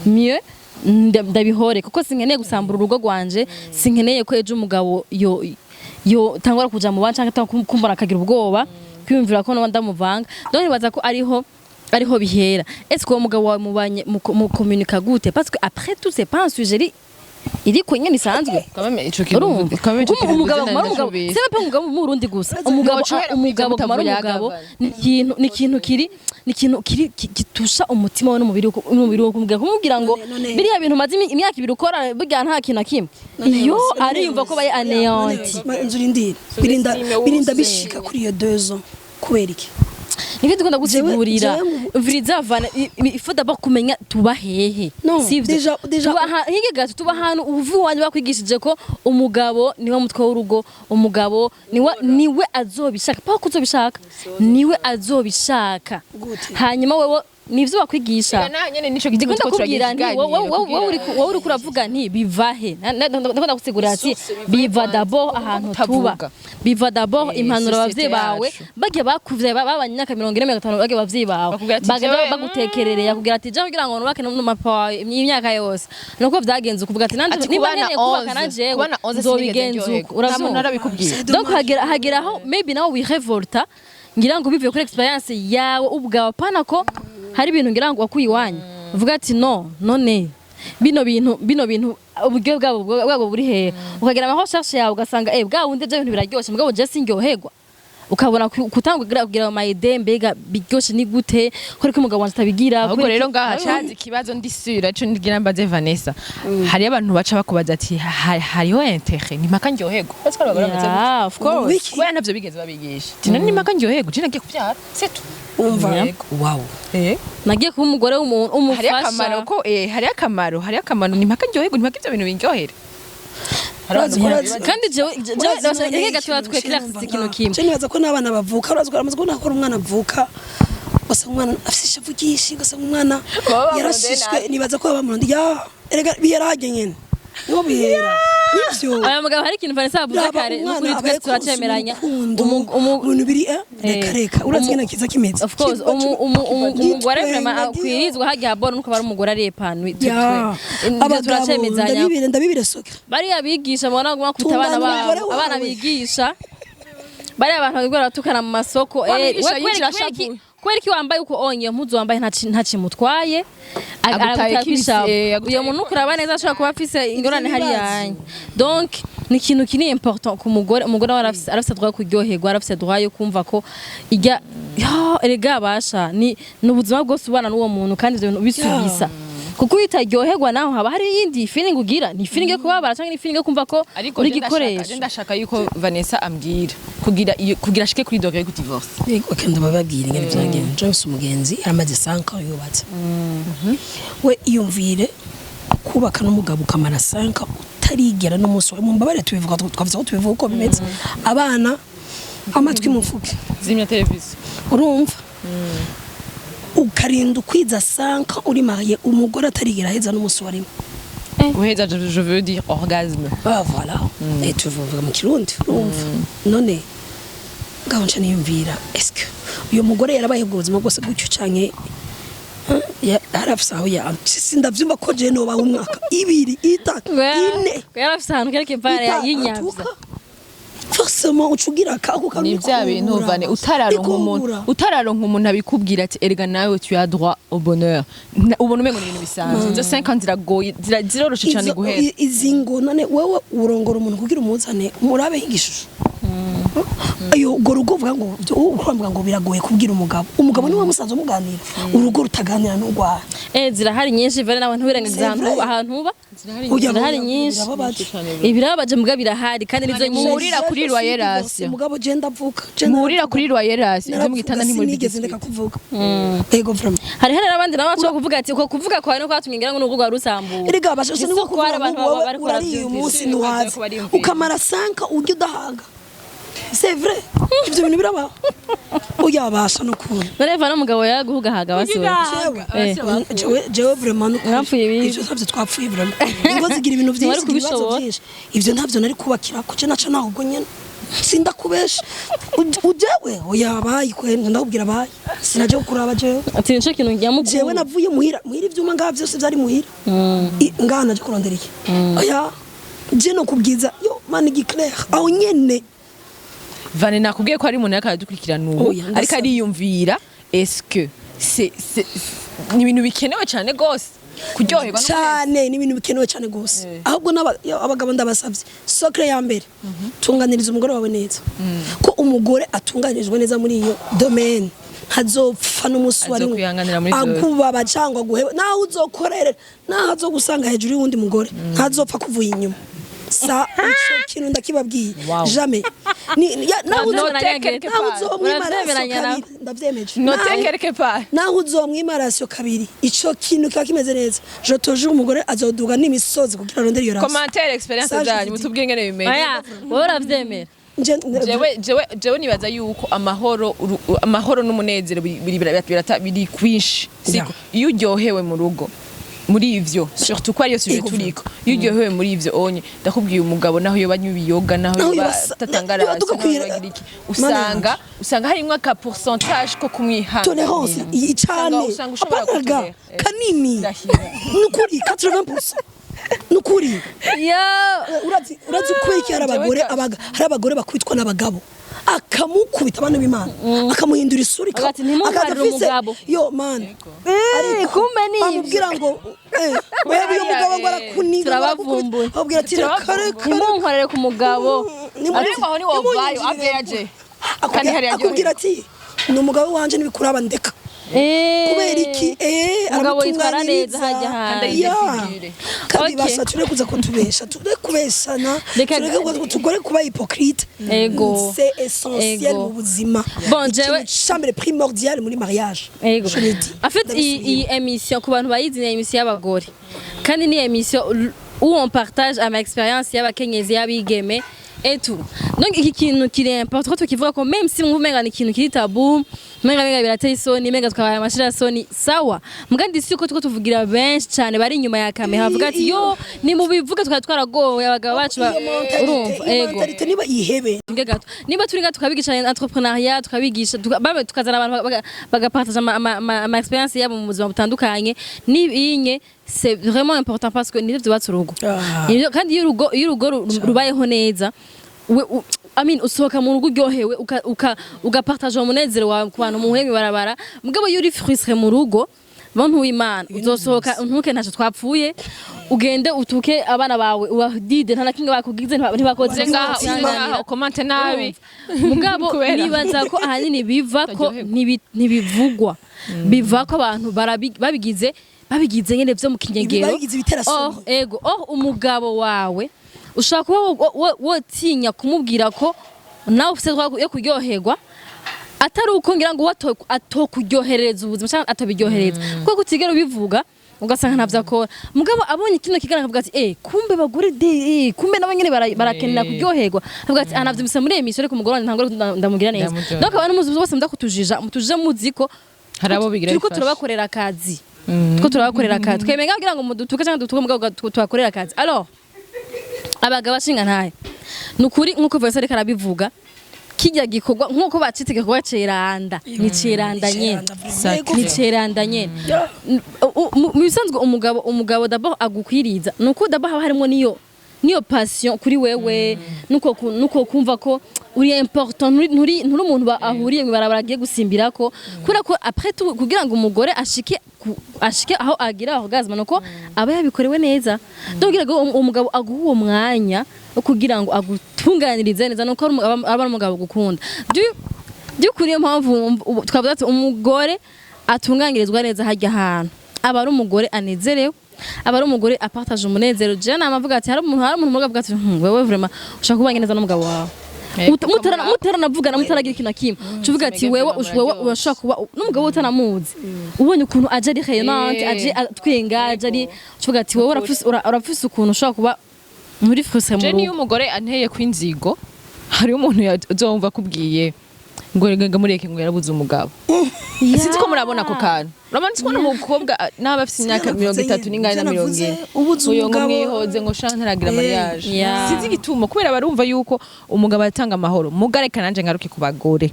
Speaker 3: mieux ndabihore kuko sinkeneye gusambura urugo rwanje, sinkeneye ko ejo umugabo yo tangura kuja mu bandi canke kumbona akagira ubwoba kwiyumvira ko noba ndamuvanga. Donc nibaza ko ariho bihera. Est-ce que uwo mugabo wawe mubanye mu communica gute? Parce que après tout, c'est pas un sujet iri ko nyene isanzwe. Urumva umugabo aguma ari umugabo, c'est pas umugabo mu Burundi gusa, umugabo umugabo aguma ari umugabo. Ni ikintu kiri, ni ikintu kiri gitusha umutima we n'umubiri we kumubwira ngo biriya bintu umaze imyaka 2 ukora burya nta kintu na kimwe, iyo ariyumva ko baye anéanti.
Speaker 1: Inzu rindira birinda bishika kuri iyo 2 ans kubera iki?
Speaker 3: Nibyo dukunda gusigurira.
Speaker 1: Jewe
Speaker 3: Umviriza vana, il faut d'abord kumenya tuba hehe.
Speaker 1: No,
Speaker 3: sivyo?
Speaker 1: Déjà-
Speaker 3: Tuba hirya gato, tuba ahantu uva iwanyu bakwigishije ko umugabo niwe mutwe w'urugo, umugabo niwe azobishaka, pa ko uzobishaka, niwe azobishaka.
Speaker 1: Gute?
Speaker 3: Hanyuma wewe nivyo bakwigisha.
Speaker 2: Nyene nico gituma
Speaker 3: Ndikunda kubwira nti wowe uriko uravuga nti biva he? Ndakunda gusigurira ati biva d'abord ahantu tuba,
Speaker 2: Kutavuga.
Speaker 3: biva d'abord impanuro
Speaker 2: Société
Speaker 3: abavyeyi bawe
Speaker 2: yacu.
Speaker 3: bagiye bakuvye babanye imyaka 40, 50, bagiye abavyeyi bawe
Speaker 2: Bakubwira ati,
Speaker 3: bagenda bagutekerereye, akubwira ati ja kugira ngo nubake n'umupapa wawe imyaka yose nuko vyagenze, ukuvuga ati nanje
Speaker 2: Ati
Speaker 3: niba
Speaker 2: kubana
Speaker 3: nkeneye kubaka
Speaker 2: 11,
Speaker 3: na jewe
Speaker 2: kubana 11 sinigeze
Speaker 3: nzobigenza uko.
Speaker 2: ndyoherwa. Nta muntu
Speaker 3: Uravyumva?
Speaker 2: arabikubwira.
Speaker 3: Donc hagera aho maybe nawe wirevolta, ngira ngo bivuye kuri experience yawe ubwawe, apana ko hari ibintu ngira ngo wakuye iwanyu, uvuga ati no none bino bintu uburyo bwabo buri hehe? Ukagira ama recherche yawe, ugasanga bwa bundi byo bintu biraryoshe, mugabo je sindyoherwa. Ukabona kutanga kugira ama idée, mbega biryoshe ni gute ko ariko umugabo wanje atabigira?
Speaker 2: Ahubwo
Speaker 3: Kubera
Speaker 2: rero
Speaker 3: iki?
Speaker 2: ngaha caza ikibazo, ndisubira ico ngira mbaze Vanessa. Hariyo abantu baca bakubaza ati hariho intérêt, ni mpaka ndyoherwa? Basi ko abagore bameze gutyo.
Speaker 3: Yeah, of course.
Speaker 1: Wiki.
Speaker 2: Kubera ntavyo bigeze babigisha, ati none ni mpaka ndyoherwa, je nagiye kuvyara, c'est tout.
Speaker 1: Umva.
Speaker 2: Yego.
Speaker 1: Wow.
Speaker 3: Nagiye kuba umugore w'umuntu
Speaker 2: Hariyo
Speaker 3: umufasha.
Speaker 2: akamaro ko hariyo akamaro, ni mpaka ndyoherwa, ni mpaka ivyo bintu bindyohere? Hari abantu
Speaker 3: Kandi jewe reka tuba twe classe ikintu kimwe.
Speaker 1: Je nibaza ko n'abana bavuka, urazi ko uramaze kubona ko umwana avuka ugasanga umwana afise ishavu ryinshi, ugasanga umwana
Speaker 2: Baba bamurondeye
Speaker 1: yarashishwe.
Speaker 2: nabi.
Speaker 1: Nibaza ko baba bamurondeye ya, erega bihera nyene niho bihera nivyo.
Speaker 3: Aya mugabo, hari ikintu Vanessa yavuze
Speaker 1: Raba
Speaker 3: kare,
Speaker 1: umwana
Speaker 3: n'ukuri
Speaker 1: abaye
Speaker 3: twese turacemeranya.
Speaker 1: urukundo, ibintu biri reka reka, urazi ingene kiza kimeze.
Speaker 3: Of course, umugore vraiment akwirizwa hagiye habona nuko bari umugore ari épanoui.
Speaker 1: Ya, abagabo
Speaker 3: Turacemezanya.
Speaker 1: ndabibire soka.
Speaker 3: Bariya bigisha mubona baguma kwita abana
Speaker 1: Tungana
Speaker 3: babo
Speaker 1: umugore wawe.
Speaker 3: Abana bigisha, bariya abantu bagora baratukana mu masoko.
Speaker 2: Wa mwigisha
Speaker 3: We
Speaker 2: yinjira ashavuye.
Speaker 3: Kubera iki wambaye uko onye mpuzu wambaye nta kimutwaye?
Speaker 2: Agutaye
Speaker 3: Aragutaye
Speaker 2: kibisi,
Speaker 3: kwishavu.
Speaker 2: Agutaye
Speaker 3: Uyo muntu ukuraba neza ashobora kuba afise ingorane hariya. Donc Ni ikintu kiri important ku mugore. Umugore we arafise droit yo kuryoherwa, arafise droit yo kumva ko ijya ya erega basha ni ubuzima bwose ubana n'uwo muntu, kandi ivyo bintu bisubisa, kuko iyo utaryoherwa naho haba hari iyindi feeling ugira, ni feeling yo kubabara canke ni feeling yo kumva ko
Speaker 2: Ariko
Speaker 3: uri
Speaker 2: je ndashaka- je
Speaker 3: igikoresho.
Speaker 2: Ndashaka yuko Vanessa ambwira kugira ashike kuri degré yo divorce.
Speaker 1: Yego, ndababwira ingene vyagenze. Jewe mfise umugenzi yaramaze 5 ans yubatse. We iyumvire kubaka n'umugabo ukamara 5 ans utarigera n'umunsi wa, mumbabarire tubivuga, twavuze ko tubivuga uko bimeze, abana amatwi mufuke.
Speaker 2: Zimya televiziyo.
Speaker 1: Urumva, ukarinda ukwiza 5 ans uri marié, umugore atarigera aheza n'umunsi warimo.
Speaker 2: Guheza, je veux dire orgasme.
Speaker 1: Ah voilà, et tuvuga mu Kirundi. Urumva none ngaho nca niyumvira, est-ce que uyu mugore yarabaye ubwo buzima bwose gutyo, canke yarafise aho ya sindavyumva ko je nobaho umwaka, 2, 3, 4.
Speaker 3: Ngo yarafise ahantu quelque part yinyavya.
Speaker 1: Atuka forcément uca ugira akako kantu.
Speaker 2: Ni bya bintu, Vane, utararonka umuntu abikubwira ati erega nawe tu as droit au bonheur. Ubona umengo ni ibintu bisanzwe. Izo 5 ans ziragoye, ziroroshe cyane guhera.
Speaker 1: Izi ngo none wewe urongora umuntu kugira umuzane murabe igishusho ayo urwo rugo, uvuga ngo uravuga ngo biragoye kubwira umugabo. Umugabo niwe musanzwe muganira, urugo rutaganira n'urwaye.
Speaker 3: Zirahari nyinshi vere, nawe ntiwirengagiza ahantu
Speaker 1: C'est vrai.
Speaker 3: uba, ahantu uba
Speaker 1: Oya,
Speaker 3: zirahari
Speaker 1: oya,
Speaker 3: nyinshi.
Speaker 1: Birababaje.
Speaker 3: Ibirababaje muga birahari kandi nizo nyinshi.
Speaker 2: Muhurira kuri loyer ration.
Speaker 1: Mugabo je ndavuka. Je
Speaker 2: Muhurira kuri loyer ration, ibyo mu gitanda ntimuri.
Speaker 1: Sinigeze ndeka kuvuga, ego vraiment.
Speaker 3: Hari n'abandi nabo bashobora kuvuga ati uko kuvuga kwawe no kwatumye ngira ngo n'urugo rwawe rusambuwe.
Speaker 1: Erega basha
Speaker 3: Ni
Speaker 1: ni
Speaker 3: soko
Speaker 1: kuvuga
Speaker 3: hari abantu
Speaker 1: ngo
Speaker 3: baba
Speaker 1: wowe
Speaker 3: bariko
Speaker 1: urariye uyu
Speaker 3: baravyumvira.
Speaker 1: munsi
Speaker 2: Sinzi
Speaker 1: ntiwaza
Speaker 2: ko bariyumvira.
Speaker 1: ukamara 5 ujya udahaga. C'est vrai, ibyo bintu birabaho, uyabasha no kubona.
Speaker 3: None va n'umugabo yaguhugahaga basiwe.
Speaker 1: Jewe vraiment nukuri.
Speaker 3: Mwapfuye ibibi.
Speaker 1: Ivyo ntavyo twapfuye vraiment. Ingo zigira ibintu byinshi,
Speaker 3: Ntiwari
Speaker 1: zigira ibibazo
Speaker 3: kubishobora.
Speaker 1: byinshi. Ivyo ntavyo nari kubakira ko je naca naho ubwo nyene sindakubesha. Ujewe oya bayi kwe, ndakubwira bayi sinaje kukuraba jewe.
Speaker 3: Ati nico kintu nyamukuru.
Speaker 1: Jewe navuye muhira, muhira ivyuma ngaha vyose vyari muhira. Ngaha naje kurondera iki? Oya, je no kubwiza yo mani giclair aho nyene.
Speaker 2: Vane, nakubwiye ko hari umuntu ariko aradukurikirana ubu,
Speaker 1: Oya, ndasaba.
Speaker 2: ariko ariyumvira est-ce que c'est ni ibintu bikenewe cyane gose kuryoherwa no
Speaker 1: Cyane, ni ibintu bikenewe cyane gose. Ahubwo abagabo ndabasavye, secret ya mbere, tunganiriza umugore wawe neza, ko umugore atunganirijwe neza muri iyo domaine ntazopfa n'umunsi wa rimwe
Speaker 2: Azokwihanganira muri vyose.
Speaker 1: akubaba cyangwa guheba. Naho uzokorera, naho azogusanga hejuru y'uwundi mugore, ntazopfa kuvuye inyuma. Sa ico kintu ndakibabwiye.
Speaker 2: Wow.
Speaker 1: Jamais ni naho
Speaker 2: Note quelque
Speaker 1: naho
Speaker 2: part.
Speaker 1: uzomwima ration
Speaker 3: Uravyemeranya nawe?
Speaker 1: kabiri, ndavyemeje.
Speaker 2: Note quelque part.
Speaker 1: Naho uzomwima ration kabiri, ico kintu kiba kimeze neza, je te jure, umugore azoduga n'imisozi kugira arondere iyo ration.
Speaker 2: Commentaire expérience
Speaker 1: Ça, je
Speaker 2: zanyu,
Speaker 1: vous dis.
Speaker 2: mutubwire ingene bimeze.
Speaker 3: Oya, wowe uravyemera?
Speaker 2: Jewe nibaza yuko amahoro n'umunezero biri kwinshi, siko?
Speaker 1: Yeah.
Speaker 2: Iyo uryohewe mu rugo muri ivyo, surtout ko ariyo sujet
Speaker 1: Ego.
Speaker 2: turiko, iyo uryohewe muri ivyo onye, ndakubwiye, umugabo naho yoba anywa ibiyoga, naho
Speaker 1: Naho
Speaker 2: yoba atatanga
Speaker 1: yoba
Speaker 2: ration,
Speaker 1: duka
Speaker 2: naho
Speaker 1: kwira-
Speaker 2: yoba agira iki,
Speaker 1: Mana
Speaker 2: usanga harimwo aka pourcentage ko kumwihanganira.
Speaker 1: Tolérance cyane.
Speaker 2: Usanga ushobora
Speaker 1: Apana ga
Speaker 2: gutolera.
Speaker 1: kanini.
Speaker 2: Ndahiro.
Speaker 1: Nukuri 80% nukuri.
Speaker 3: Yo.
Speaker 1: Urazi kubera iki hari abagore hari abagore bakubitwa n'abagabo, akamukubita, abana b'Imana, akamuhindura isura,
Speaker 3: Ati, "Ntimuharire
Speaker 1: akaza afise-
Speaker 3: umugabo."
Speaker 1: Yo man.
Speaker 3: Kumbe ni ivyo.
Speaker 1: Bamubwira ngo wewe uyu mugabo ngo arakuniga.
Speaker 3: Turabavumbuye.
Speaker 1: Ababwira ati reka reka.
Speaker 3: Ntimunkorere ku mugabo.
Speaker 2: Ariko aho ni wovayo aveyaje kandi hariya
Speaker 1: Akubwira ati ni umugabo wanje ntibikuraba, ndeka. Kubera iki?
Speaker 3: Umugabo yitwara
Speaker 1: Aramutunganiriza.
Speaker 3: neza hajya hanze.
Speaker 2: Kandi
Speaker 1: Ya.
Speaker 2: figure.
Speaker 1: Kandi
Speaker 3: Okay.
Speaker 1: basha tureke kuza kutubesha, tureke kubeshana, tureke tugore kuba hypocrite.
Speaker 3: Ego.
Speaker 1: C'est essentiel
Speaker 3: Ego.
Speaker 1: mu buzima.
Speaker 3: Bon, jewe-
Speaker 1: Ikintu ca mbere primordial muri mariage.
Speaker 3: Ego.
Speaker 1: Je le dis.
Speaker 3: En fait, iyi émission ku bantu bayizi ni émission y'abagore. Kandi ni émission où on partage ama expérience y'abakenyezi, y'abigeme et tout. Donc iki kintu kiri important ko tukivuga, ko même si mwumva umenga ni ikintu kiri tabou, umenga birateye isoni, umenga twabaye amashira soni, sawa. Muga ndi si uko tuko tuvugira benshi cyane bari inyuma ya kamera bavuga ati yo ni mubivuge, twari twaragowe abagabo bacu
Speaker 1: Iyo mentalité,
Speaker 3: urumva
Speaker 1: iyo
Speaker 3: ego.
Speaker 1: mentalité niba yihebe.
Speaker 3: Nge gato, niba turi ngaha tukabigisha entrepreneuriat, tukabigisha tukazana abantu bagapartage ama expérience yabo mu buzima butandukanye n'ibinye, c'est vraiment important parce que nivyo vyubatse urugo.
Speaker 1: Ah.
Speaker 3: Kandi iyo urugo rubayeho neza, we I mean, usohoka mu rugo uryohewe, ugapartage uwo munezero wawe ku bantu muhuye mw'ibarabara. Mugabo iyo uri frustré mu rugo, bantu w'Imana, uzosohoka ntuke ntacyo twapfuye. Ugende utuke abana bawe, ubadide, nta na kimwe bakugize, ntibakoze.
Speaker 2: Uze ngaha, uze ngaha ukomante nabi.
Speaker 3: Mugabo
Speaker 2: Kubera-
Speaker 3: nibaza ko ahanini biva ko
Speaker 2: Utaryoherwa.
Speaker 3: ntibivugwa, biva ko abantu babigize nyene vyo mu kinyegero.
Speaker 1: Babigize ibiterasoni.
Speaker 3: Oh, ego, oh, umugabo wawe ushobora kuba wotinya kumubwira ko nawe ufise droit yo kuryoherwa, atari uko ngira ngo atokuryoherereza ubuzima cyangwa atabiryohereza, kuko kutigera ubivuga ugasanga ntavyo akora. Mugabo abonye kino kiganiro akavuga ati: "Eh, kumbe bagore de, kumbe nabo nyene barakenera kuryoherwa." Akavuga ati: "Ah, navyumvise muri émission, ariko umugore wanje ntangore ndamugira neza."
Speaker 2: Ndamuryohera.
Speaker 3: Donc abantu muzi bose mudakutujija, mutujije, muzi ko
Speaker 2: Hari abo bigira
Speaker 3: turiko
Speaker 2: bifasha.
Speaker 3: turabakorera akazi, turiko turabakorera akazi. Twemenga kugira ngo mudutuke cyangwa dutuke, mugabo tubakorera akazi. Alors abagabo ashinga ntaye, ni ukuri, nk'uko Vincent ariko arabivuga, kijya gikorwa nk'uko bacita igikorwa ceranda, ni ceranda nyene.
Speaker 2: Sacré.
Speaker 3: Ni ceranda nyene. Mu bisanzwe umugabo d'abord agukwiriza nuko d'abord haba harimo niyo passion kuri wewe, nuko kumva ko uri important, nturi umuntu ahuriye mw'ibarabara agiye gusimbirako. Kubera ko après tout, kugira ngo umugore ashike aho agira orgasme, nuko aba yabikorewe neza. Donc kugira ngo umugabo aguhe uwo mwanya wo kugira ngo agutunganirize neza, nuko aba ari umugabo gukunda by'ukuri. Niyo mpamvu twavuze ati umugore atunganyirizwa neza hajya ahantu aba ari umugore anezerewe, aba ari umugore apartage umunezero. Je nama avuga ati hari umuntu muga avuga ati: Wewe vraiment ushaka kubanye neza n'umugabo wawe." Mutaranavugana, mutaragira ikintu na kimwe, uvuga ati wewe
Speaker 2: Muraryoshye.
Speaker 3: Wewe urashobora kuba n'umugabo utanamuzi, ubonye ukuntu aje ari rayonnante, aje atwenga, aje ari, uvuga ati wewe urafise ukuntu ushobora kuba muri frustré mu
Speaker 2: Je niyo
Speaker 3: rugo.
Speaker 2: umugore anteye kw'inzigo, hariho umuntu uzumva akubwiye ngo rega mureke, ngo yarabuze umugabo. Sinzi ko murabona ako kantu. Urabona ko umukobwa naba afite imyaka
Speaker 1: Sinavuze
Speaker 2: 30
Speaker 1: nyene,
Speaker 2: n'ingana na mirongo
Speaker 1: sinavuze
Speaker 2: ine
Speaker 1: ubuze
Speaker 2: uyo ngo
Speaker 1: umugabo.
Speaker 2: mwihoze, ngo sha ntaragira mariage. Sinzi igituma, kubera barumva yuko umugabo atanga amahoro. Mugareka nanje ngaruke ku bagore.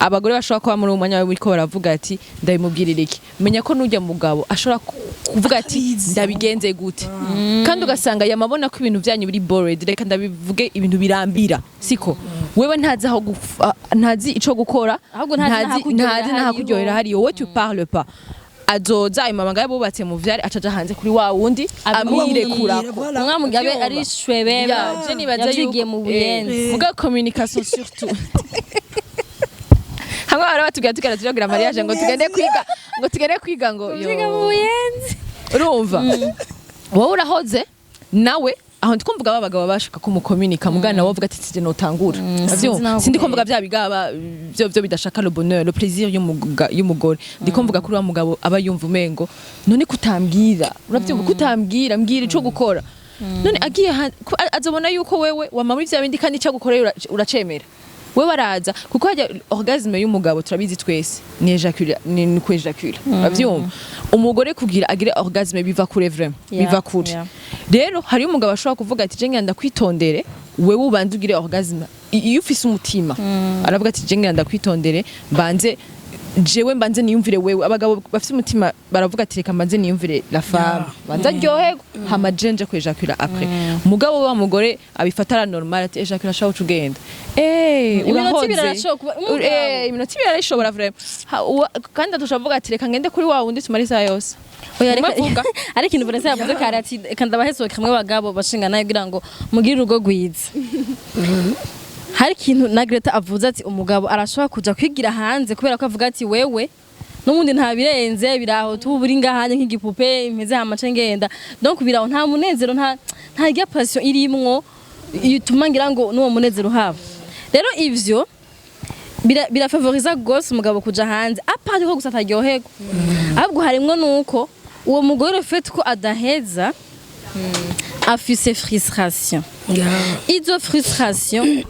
Speaker 2: Abagore bashobora kuba muri uwo mwanya bariko baravuga ati: "Ndabimubwirira iki?" Menya ko n'ujya mugabo ashobora kuvuga ati:
Speaker 1: Atabizi.
Speaker 2: "Ndabigenze gute?" Kandi ugasanga yamabona ko ibintu byanyu biri bored. Reka ndabivuge, ibintu birambira, siko? Wewe ntazi aho ntazi ico gukora.
Speaker 3: Ahubwo ntazi n'ahakuryohera.
Speaker 2: Ntazi n'ahakuryohera hariyo. Wowe tu parles pas, azoza ayo mabanga yabubatse mu vyari, acaja hanze kuri wa wundi amirekurako.
Speaker 1: Voilà.
Speaker 3: Umwamugabe
Speaker 2: Uvyumva?
Speaker 3: ari shwebebe.
Speaker 2: Ya, je nibaza
Speaker 3: yavyigiye
Speaker 2: yuko
Speaker 3: mu buyenzi.
Speaker 2: Muga communication surtout, hamwe bahora batubwira tugera turagira mariage ngo tugende kwiga, ngo tugende kwiga, ngo yo.
Speaker 3: Kwiga mu buyenzi.
Speaker 2: Urumva wowe urahoze nawe aho, ndi kumvuga ba bagabo bashaka ko mukominika, mugana wowe uvuga ati: "Sije notangura."
Speaker 3: Sinzi naho.
Speaker 2: Sindi kumvuga bya bigaba byo bidashaka le bonheur, le plaisir y'umugore. Ndi kumvuga kuri wa mugabo aba yumva umengo: "None kutambwira?" Urabyumva, "Kutambwira? Mbwira ico gukora." None agiye azobona yuko wewe wama muri vya bindi, kandi ico gukorera uracemera. Wewe araza kuko hajya orgasme y'umugabo, turabizi twese, ni éjaculer, ni kwejakula. Urabyumva, umugore kugira agire orgasme biva kure vraiment, biva kure. Rero hariyo umugabo ashobora kuvuga ati: "Je ngenda ndakwitondere, wewe ubanze ugire orgasme." Iyo ufise umutima, aravuga ati: "Je ngenda ndakwitondere, mbanze jewe mbanze niyumvire wewe." Abagabo bafise umutima baravuga ati: "Reka mbanze niyumvire la femme, banze aryoherwe, hama je nje kwejakula après." Mugabo wa mugore abifata ara normal, ati: "Ejakula shaho uca ugenda." Eh,
Speaker 3: Iminota
Speaker 2: urahoze.
Speaker 3: 2 arashobora kuba umugabo.
Speaker 2: Iminota 2 arayishobora vraiment. Kandi atushavuga ati: "Reka ngende kuri wa wundi tumara isaha yose."
Speaker 3: Oya, reka.
Speaker 2: Nimwe vuga.
Speaker 3: Ariko ikintu Vanessa yavuze kare ati: "Reka ndabahesoke hamwe bagabo bashinga nayo kugira ngo mugire urugo rwiza." Hari ikintu na Greta avuze ati umugabo arashobora kuja kwigira hanze kubera ko avuga ati: "Wewe n'ubundi nta birenze biraho, tuba uri ngahanye nk'igipupe impeze hamace ngenda." Donc biraho, nta munezero, nta rya passion irimwo ituma ngira ngo n'uwo munezero uhaba. Rero ivyo birafavoriza gose umugabo kuja hanze, à part ko gusa ataryoherwa, ahubwo harimwo nuko uwo mugore fait ko adaheza, afise frustration. Izo frustration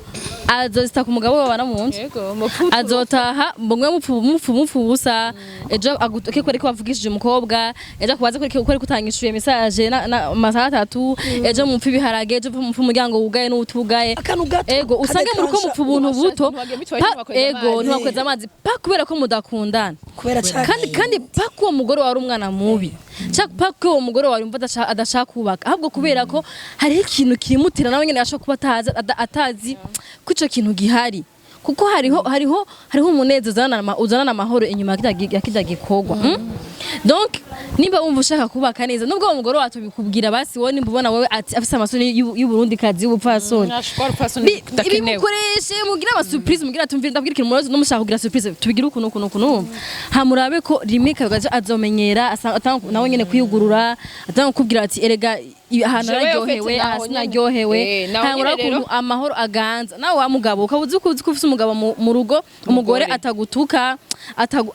Speaker 3: azozita ku mugabo babana mu nzu.
Speaker 2: Yego, mupfu.
Speaker 3: Azotaha mbongwe mupfu ubusa, ejo agutoke ko ariko bavugishije umukobwa, ejo akubaze ko ariko utangishuye message na amasaha 3, ejo mupfu ibiharage, ejo mupfu umuryango wugaye n'utugaye.
Speaker 1: Akantu gato
Speaker 3: ego, usange muri ko mupfu ubuntu buto.
Speaker 2: Ntiwagiye mituweli, ntiwakweza
Speaker 3: ego,
Speaker 2: amazi.
Speaker 3: Ntiwakweza amazi pa kubera ko mudakundana.
Speaker 1: Kubera ca
Speaker 3: Kandi paka uwo mugore wari umwana mubi, cyangwa paka uwo mugore wari umva adashaka kubaka, ahubwo kubera ko hariho ikintu kimutera nawe nyene ashobora kuba atazi, atazi ko ico kintu gihari. Kuko hariho umunezero uzanana amahoro inyuma ya kirya gikorwa. Donc nimba wumva ushaka kubaka neza, nubwo uwo mugore wacu bikubwira, basi wowe nimba ubona wowe ati afise amasoni y'Uburundi kazi, y'ubupfasoni, ibimukoreshe, mugire ama surprise, mugire atumvira, ndabwira ikintu murozi n'umushaka kugira surprise, tubigire ukuntu ukuntu ukuntu, hamurabe ko rimwe kabiri azomenyera, atanga nawe nyene kwiyugurura, atanga kukubwira ati erega ahantu
Speaker 2: Jewe
Speaker 3: nararyohewe,
Speaker 2: ufite
Speaker 3: aha
Speaker 2: naho nyene.
Speaker 3: sinaryohewe.
Speaker 2: Naho
Speaker 3: Hanyuma
Speaker 2: nyene rero.
Speaker 3: ukuntu amahoro aganza nawe wa mugabo, ukaba uzi ko ufise umugabo mu rugo, umugore atagutuka, atagu,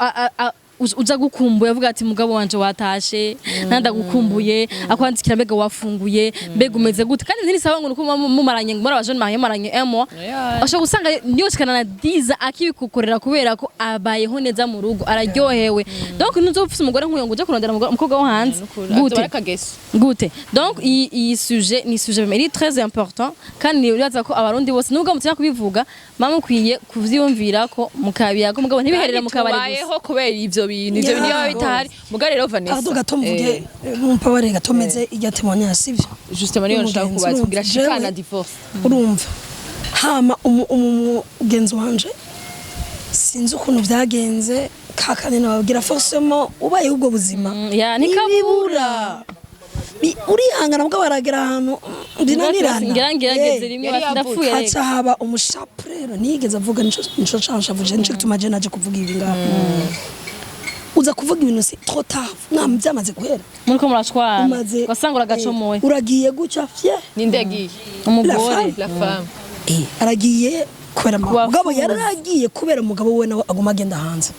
Speaker 3: uza gukumbuye, avuga ati mugabo wanje watashe, nandagukumbuye, akwandikira mbega wafunguye, mbega umeze gute. Kandi ntirisaba ngo nuko muba mumaranye, ngo muri abajene mariés, mumaranye un mois, ashobora gusanga yoshikana na 10 akibikukorera kubera ko abayeho neza mu rugo, araryohewe. Donc ntuzoba ufise umugore nk'uyo ngo uje kurondera umukobwa wo hanze. Gute?
Speaker 2: Akageso.
Speaker 3: Gute? Donc iyi sujet ni sujet iri très important, kandi nibaza ko Abarundi bose, nubwo mutinya kubivuga, mama mukwiye kuvyiyumvira ko mukabiyago, mugabo ntibiherere mu kabari gusa.
Speaker 2: Tubayeho kubera ivyo bintu niyo bitahari muga rero Vanessa,
Speaker 1: Pardon gato, mvuge, mumpabare gato, meze irya témoignage, sivyo?
Speaker 2: Justement niyo nshaka
Speaker 1: Umugenzi,
Speaker 2: kubaza kugira
Speaker 1: urumva,
Speaker 2: shikana divorce.
Speaker 1: Urumva, hama umugenzi wanje, sinzi ukuntu byagenze, kakane nababwira, forcément ubayeho ubwo buzima,
Speaker 3: Ya, ntikabura.
Speaker 1: ntibibura. Urihangana bwo baragera ahantu binanirana.
Speaker 3: Ngira ngerageze rimwe,
Speaker 2: Yari
Speaker 3: bati ndapfuye
Speaker 1: Haca
Speaker 3: reka.
Speaker 1: haba umushapurero ntiyigeze avuga, nico canshavuje, nico gituma je naje kuvuga ibi ngaha. Uza kuvuga ibintu c'est trop tard, nta byamaze guhera.
Speaker 3: Muriko murashwana,
Speaker 1: Umaze
Speaker 3: ugasanga uragacomoye.
Speaker 1: Uragiye gutya fye.
Speaker 2: Ninde yagiye?
Speaker 3: Umugore.
Speaker 1: Femme.
Speaker 2: La femme.
Speaker 1: Aragiye kubera
Speaker 3: Kubafuza.
Speaker 1: mugabo yaragiye kubera umugabo we nawe aguma agenda hanze.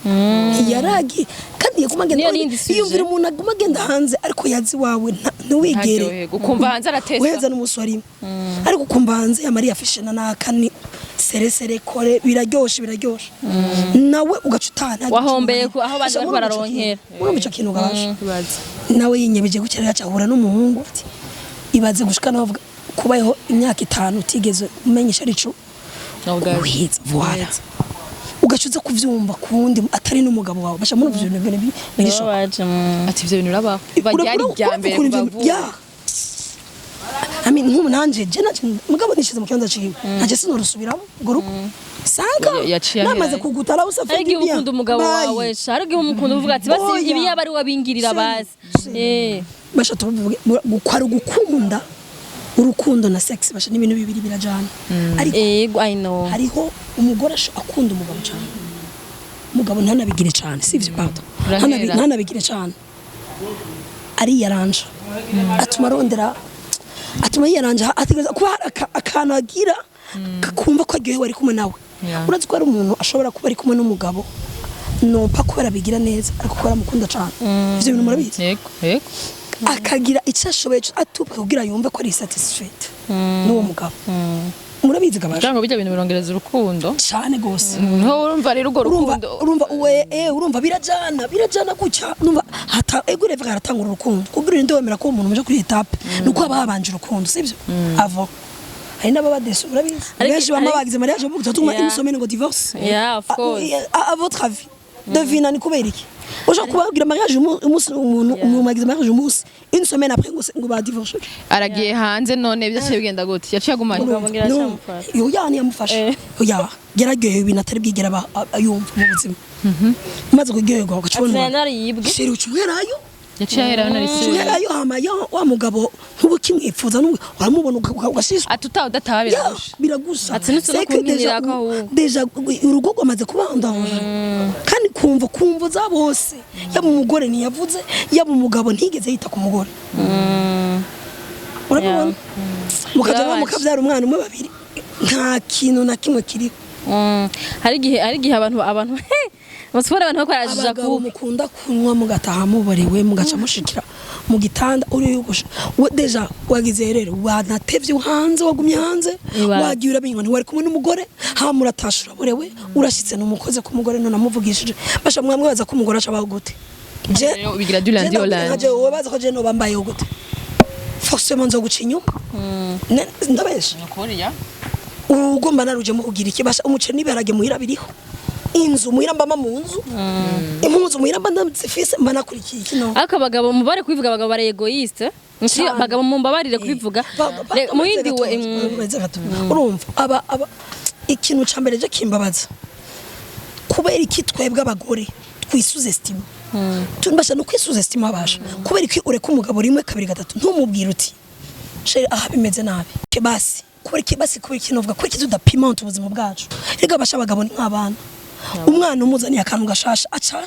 Speaker 1: Yaragiye kandi yaguma agenda.
Speaker 3: Niyo nindi sujet.
Speaker 1: Yiyumvira umuntu aguma agenda hanze, ariko yazi iwawe ntiwigere.
Speaker 2: Ntaryoherwa, ukumva hanze aratesa.
Speaker 1: Uheza n'umunsi warimo, ariko ukumva hanze ya Maria afishe na naka ni sere kore, biraryoshe biraryoshe, nawe ugaca utaha nta
Speaker 3: Wahombeye aho abandi bariko bararonkera.
Speaker 1: Urumva ico kintu gabasha
Speaker 2: Ibaze.
Speaker 1: Nawe yinyebeje gutya rero, aca ahura n'umuhungu ati ibaze gushika nawe avuga kubayeho imyaka 5 utigeze umenyesha arico uheza, voilà, ugaca uza kuvyumva ku wundi atari n'umugabo wawe, basha muri ivyo bintu birishoka.
Speaker 3: Babaje,
Speaker 2: Ati ivyo bintu urabaho kuva ryari rya mbere kuva vuba.
Speaker 1: Ya, I mean, nk'ubu nanje je nanje mugabo nishize mu kibanza ciwe, nanje sinorusubiramo urwo rugo sanka.
Speaker 2: Yaciye ahera.
Speaker 1: Namaze kugutara usa.
Speaker 3: Hari igihe ukunda umugabo wawe sha, hari igihe umukunda uvuga ati basi
Speaker 1: Oya.
Speaker 3: ibi yaba ari wabingirira basi.
Speaker 1: Basha tuvuge kwari ugukunda, urukundo na sex, basha n'ibintu bibiri birajana, ariko
Speaker 3: Ego, I know.
Speaker 1: hariho umugore akunda umugabo cyane, umugabo ntanabigire cyane, sivyo? Pardon.
Speaker 2: Urahera.
Speaker 1: Ntanabigire cyane, ariyaranja, atuma arondera, atuma yiyaranja, ategereza kuba hari akantu agira kakumva ko aryohewe ari kumwe nawe. Urazi ko hari umuntu ashobora kuba ari kumwe n'umugabo nompa kubera bigira neza, ariko kubera amukunda cyane. Ivyo bintu murabizi.
Speaker 2: Yego.
Speaker 1: Akagira icyo ashoboye atubwe kugira yumve ko ari satisfied n'uwo mugabo. Murabizi gabasha.
Speaker 2: Kugira ngo bijya bintu birongereza urukundo.
Speaker 1: Cyane gose.
Speaker 2: Nto urumva rero urwo
Speaker 1: Urumva,
Speaker 2: rukundo.
Speaker 1: urumva uwe, urumva birajana gutya, numva hata ego reva haratangura urukundo, kugira urinde wemera ko umuntu muje kuri étape nuko haba habanje urukundo, sivyo? Avant hari n'ababa déçus, urabizi, benshi bama bagize mariage bavuga tutuma une semaine ngo divorce.
Speaker 3: Yeah, of course.
Speaker 1: À votre avis, devina ni kubera iki ushobora kubabwira mariage umunsi umuntu umuntu agize mariage umunsi, une semaine après ngo ba divorce?
Speaker 2: Aragiye hanze none byose bigenda gute? Yaciye agumanye?
Speaker 3: Umugabo ngira
Speaker 1: No.
Speaker 3: acamufata.
Speaker 1: Oya, ntiyamufashe. Oya, yararyohewe ibintu atari bwigera yumva mu buzima. Umaze kuryoherwa ugaca ubona
Speaker 3: Ati nariyibwe.
Speaker 1: Chéri, uca uherayo.
Speaker 2: Yaciye ahera nari
Speaker 1: Uca uherayo, hama ya wa mugabo ntuba ukimwifuza, n'ubwo uramubona ugashiswa.
Speaker 2: Ati utaha udataha
Speaker 1: Ya,
Speaker 2: biragusha.
Speaker 1: biragusa.
Speaker 3: Ati nutse no
Speaker 1: C'est que
Speaker 3: kunkinira ko ahubwo.
Speaker 1: Déjà urugo rwamaze kuba en danger, kandi kumva za bose, yaba umugore ntiyavuze, yaba umugabo ntigeze yita ku mugore, urabibona, mukaja
Speaker 3: Birababaje.
Speaker 1: mukabyara umwana umwe, babiri, nta kintu na kimwe kiriho.
Speaker 3: Hari igihe abantu basubira, abantu bakwarajija
Speaker 1: Abagabo
Speaker 3: ku
Speaker 1: mukunda kunywa mugataha muborewe, mugaca mushikira mu gitanda uri yugusha we, déjà wagize rero wanatevye hanze, wagumye hanze.
Speaker 3: Ibaze.
Speaker 1: Wagiye urabinywa, ntiwari kumwe n'umugore, hama uratasha uraborewe, urashitse n'umukoze ku mugore none amuvugishije, basha mwamwe baza ko umugore aca abaho gute?
Speaker 2: Rero ubigira du lundi au lundi.
Speaker 1: Je wowe baza ko je noba mbayeho gute? Forcément nzoguca inyuma. Ndabesha?
Speaker 2: Nukuri ya.
Speaker 1: Urugo mba narujemo kugira iki? Basha umuceri n'ibiharage muhira biriho, inzu muhira mbama mu nzu, impuzu muhira mba ndazifise, mba nakurikiye iki no?
Speaker 3: Ariko abagabo mubare kubivuga, abagabo bari égoïste.
Speaker 1: Cane.
Speaker 3: Abagabo mumbabarire kubivuga. Mu yindi we
Speaker 1: Urumva aba Ikintu ca mbere je kimbabaza, kubera iki twebwe abagore twisous-estima? Tumbasha no kwisous-estima basha. Kubera iki ureka umugabo rimwe, kabiri, gatatu, ntumubwire uti: "Chéri, aha bimeze nabi"? Ke basi, kubera iki basi, kubera iki novuga, kubera iki tudapimenta ubuzima bwacu? Rega basha, abagabo ni nk'abana. Umwana umuzaniye akantu gashasha, aca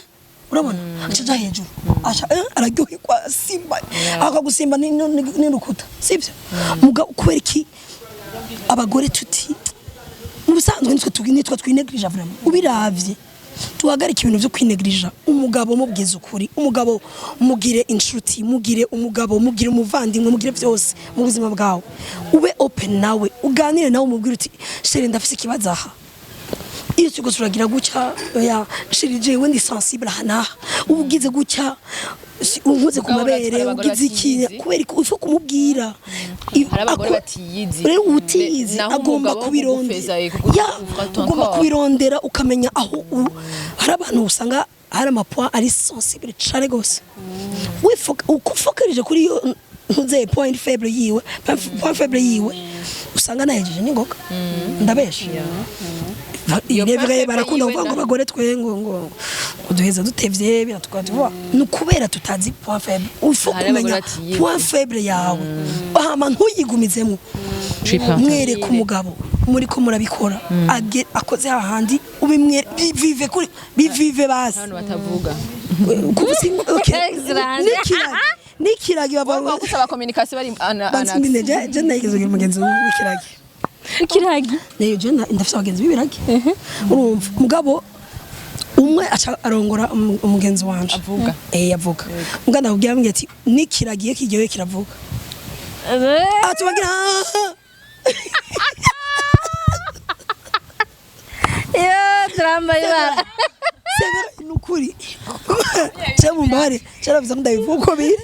Speaker 1: urabona aca aja hejuru, aca araryoherwa, simba akagusimba n'urukuta, sibyo? Mugabo kubera iki abagore tuti mu bisanzwe nitwe twinegirija? Vraiment, ubiravye, tuhagarike ibintu byo kwinegirija. Umugabo mubwize ukuri, umugabo mugire inshuti, mugire umugabo, mugire umuvandimwe, mugire byose mu buzima bwawe. Ube open nawe, uganire nawe, umubwire uti: "Chéri, ndafise ikibazo aha, iyo turiko turagira gutya. Oya chéri, jewe ndi sensible aha n'aha, uba ugize gutya, unkoze ku
Speaker 2: Mugabo
Speaker 1: mabere,
Speaker 2: hari abagore
Speaker 1: ugize iki."
Speaker 2: batiyizi.
Speaker 1: Kubera ko ufo kumubwira.
Speaker 2: Hari abagore batiyizi.
Speaker 1: Rero utiyizi
Speaker 2: Naho
Speaker 1: agomba
Speaker 2: umugabo wo
Speaker 1: kubirondera.
Speaker 2: kugufeza,
Speaker 1: Ya,
Speaker 2: kugufata
Speaker 1: ugomba
Speaker 2: encore.
Speaker 1: kubirondera, ukamenya aho hari abantu usanga hari amapoint ari sensible cane gose. Uko ufokarije kuri iyo ntuze point faible yiwe, point faible yiwe, usanga nahejeje n'ingoga. Ndabesha?
Speaker 2: Iyo point
Speaker 1: Vrai,
Speaker 2: faible
Speaker 1: barakunda
Speaker 2: yiwe
Speaker 1: kuvuga ngo abagore twe ngo duheza dutevye, biratugora, tuvuga ni ukubera tutazi point faible. Ufo
Speaker 2: Hari abagore
Speaker 1: kumenya
Speaker 2: batiyizi.
Speaker 1: point faible yawe, hama ntuyigumizemo. Mwereke umugabo muri ko murabikora, akoze hahandi, ubimwe bivive kuri bivive basi.
Speaker 2: Abantu batavuga.
Speaker 1: Okay.
Speaker 3: Excellent.
Speaker 1: N'ikiragi bavuga.
Speaker 2: Gusaba communication bari ana
Speaker 1: Bansi je nageze kugira umugenzi w'ikiragi.
Speaker 3: Ikiragi?
Speaker 1: Neyo je ndafise abagenzi b'ibiragi, urumva? Mugabo umwe aca arongora umugenzi wanje.
Speaker 2: Avuga.
Speaker 1: Eh, avuga. Mbwa ndakubwira, ambwira ati n'ikiragi iyo kiryohe kiravuga, ati bagira.
Speaker 3: Yo turambaye ibara.
Speaker 1: C'est vrai, ni ukuri. Je mumbare caravuze ngo ndabivuga uko biri,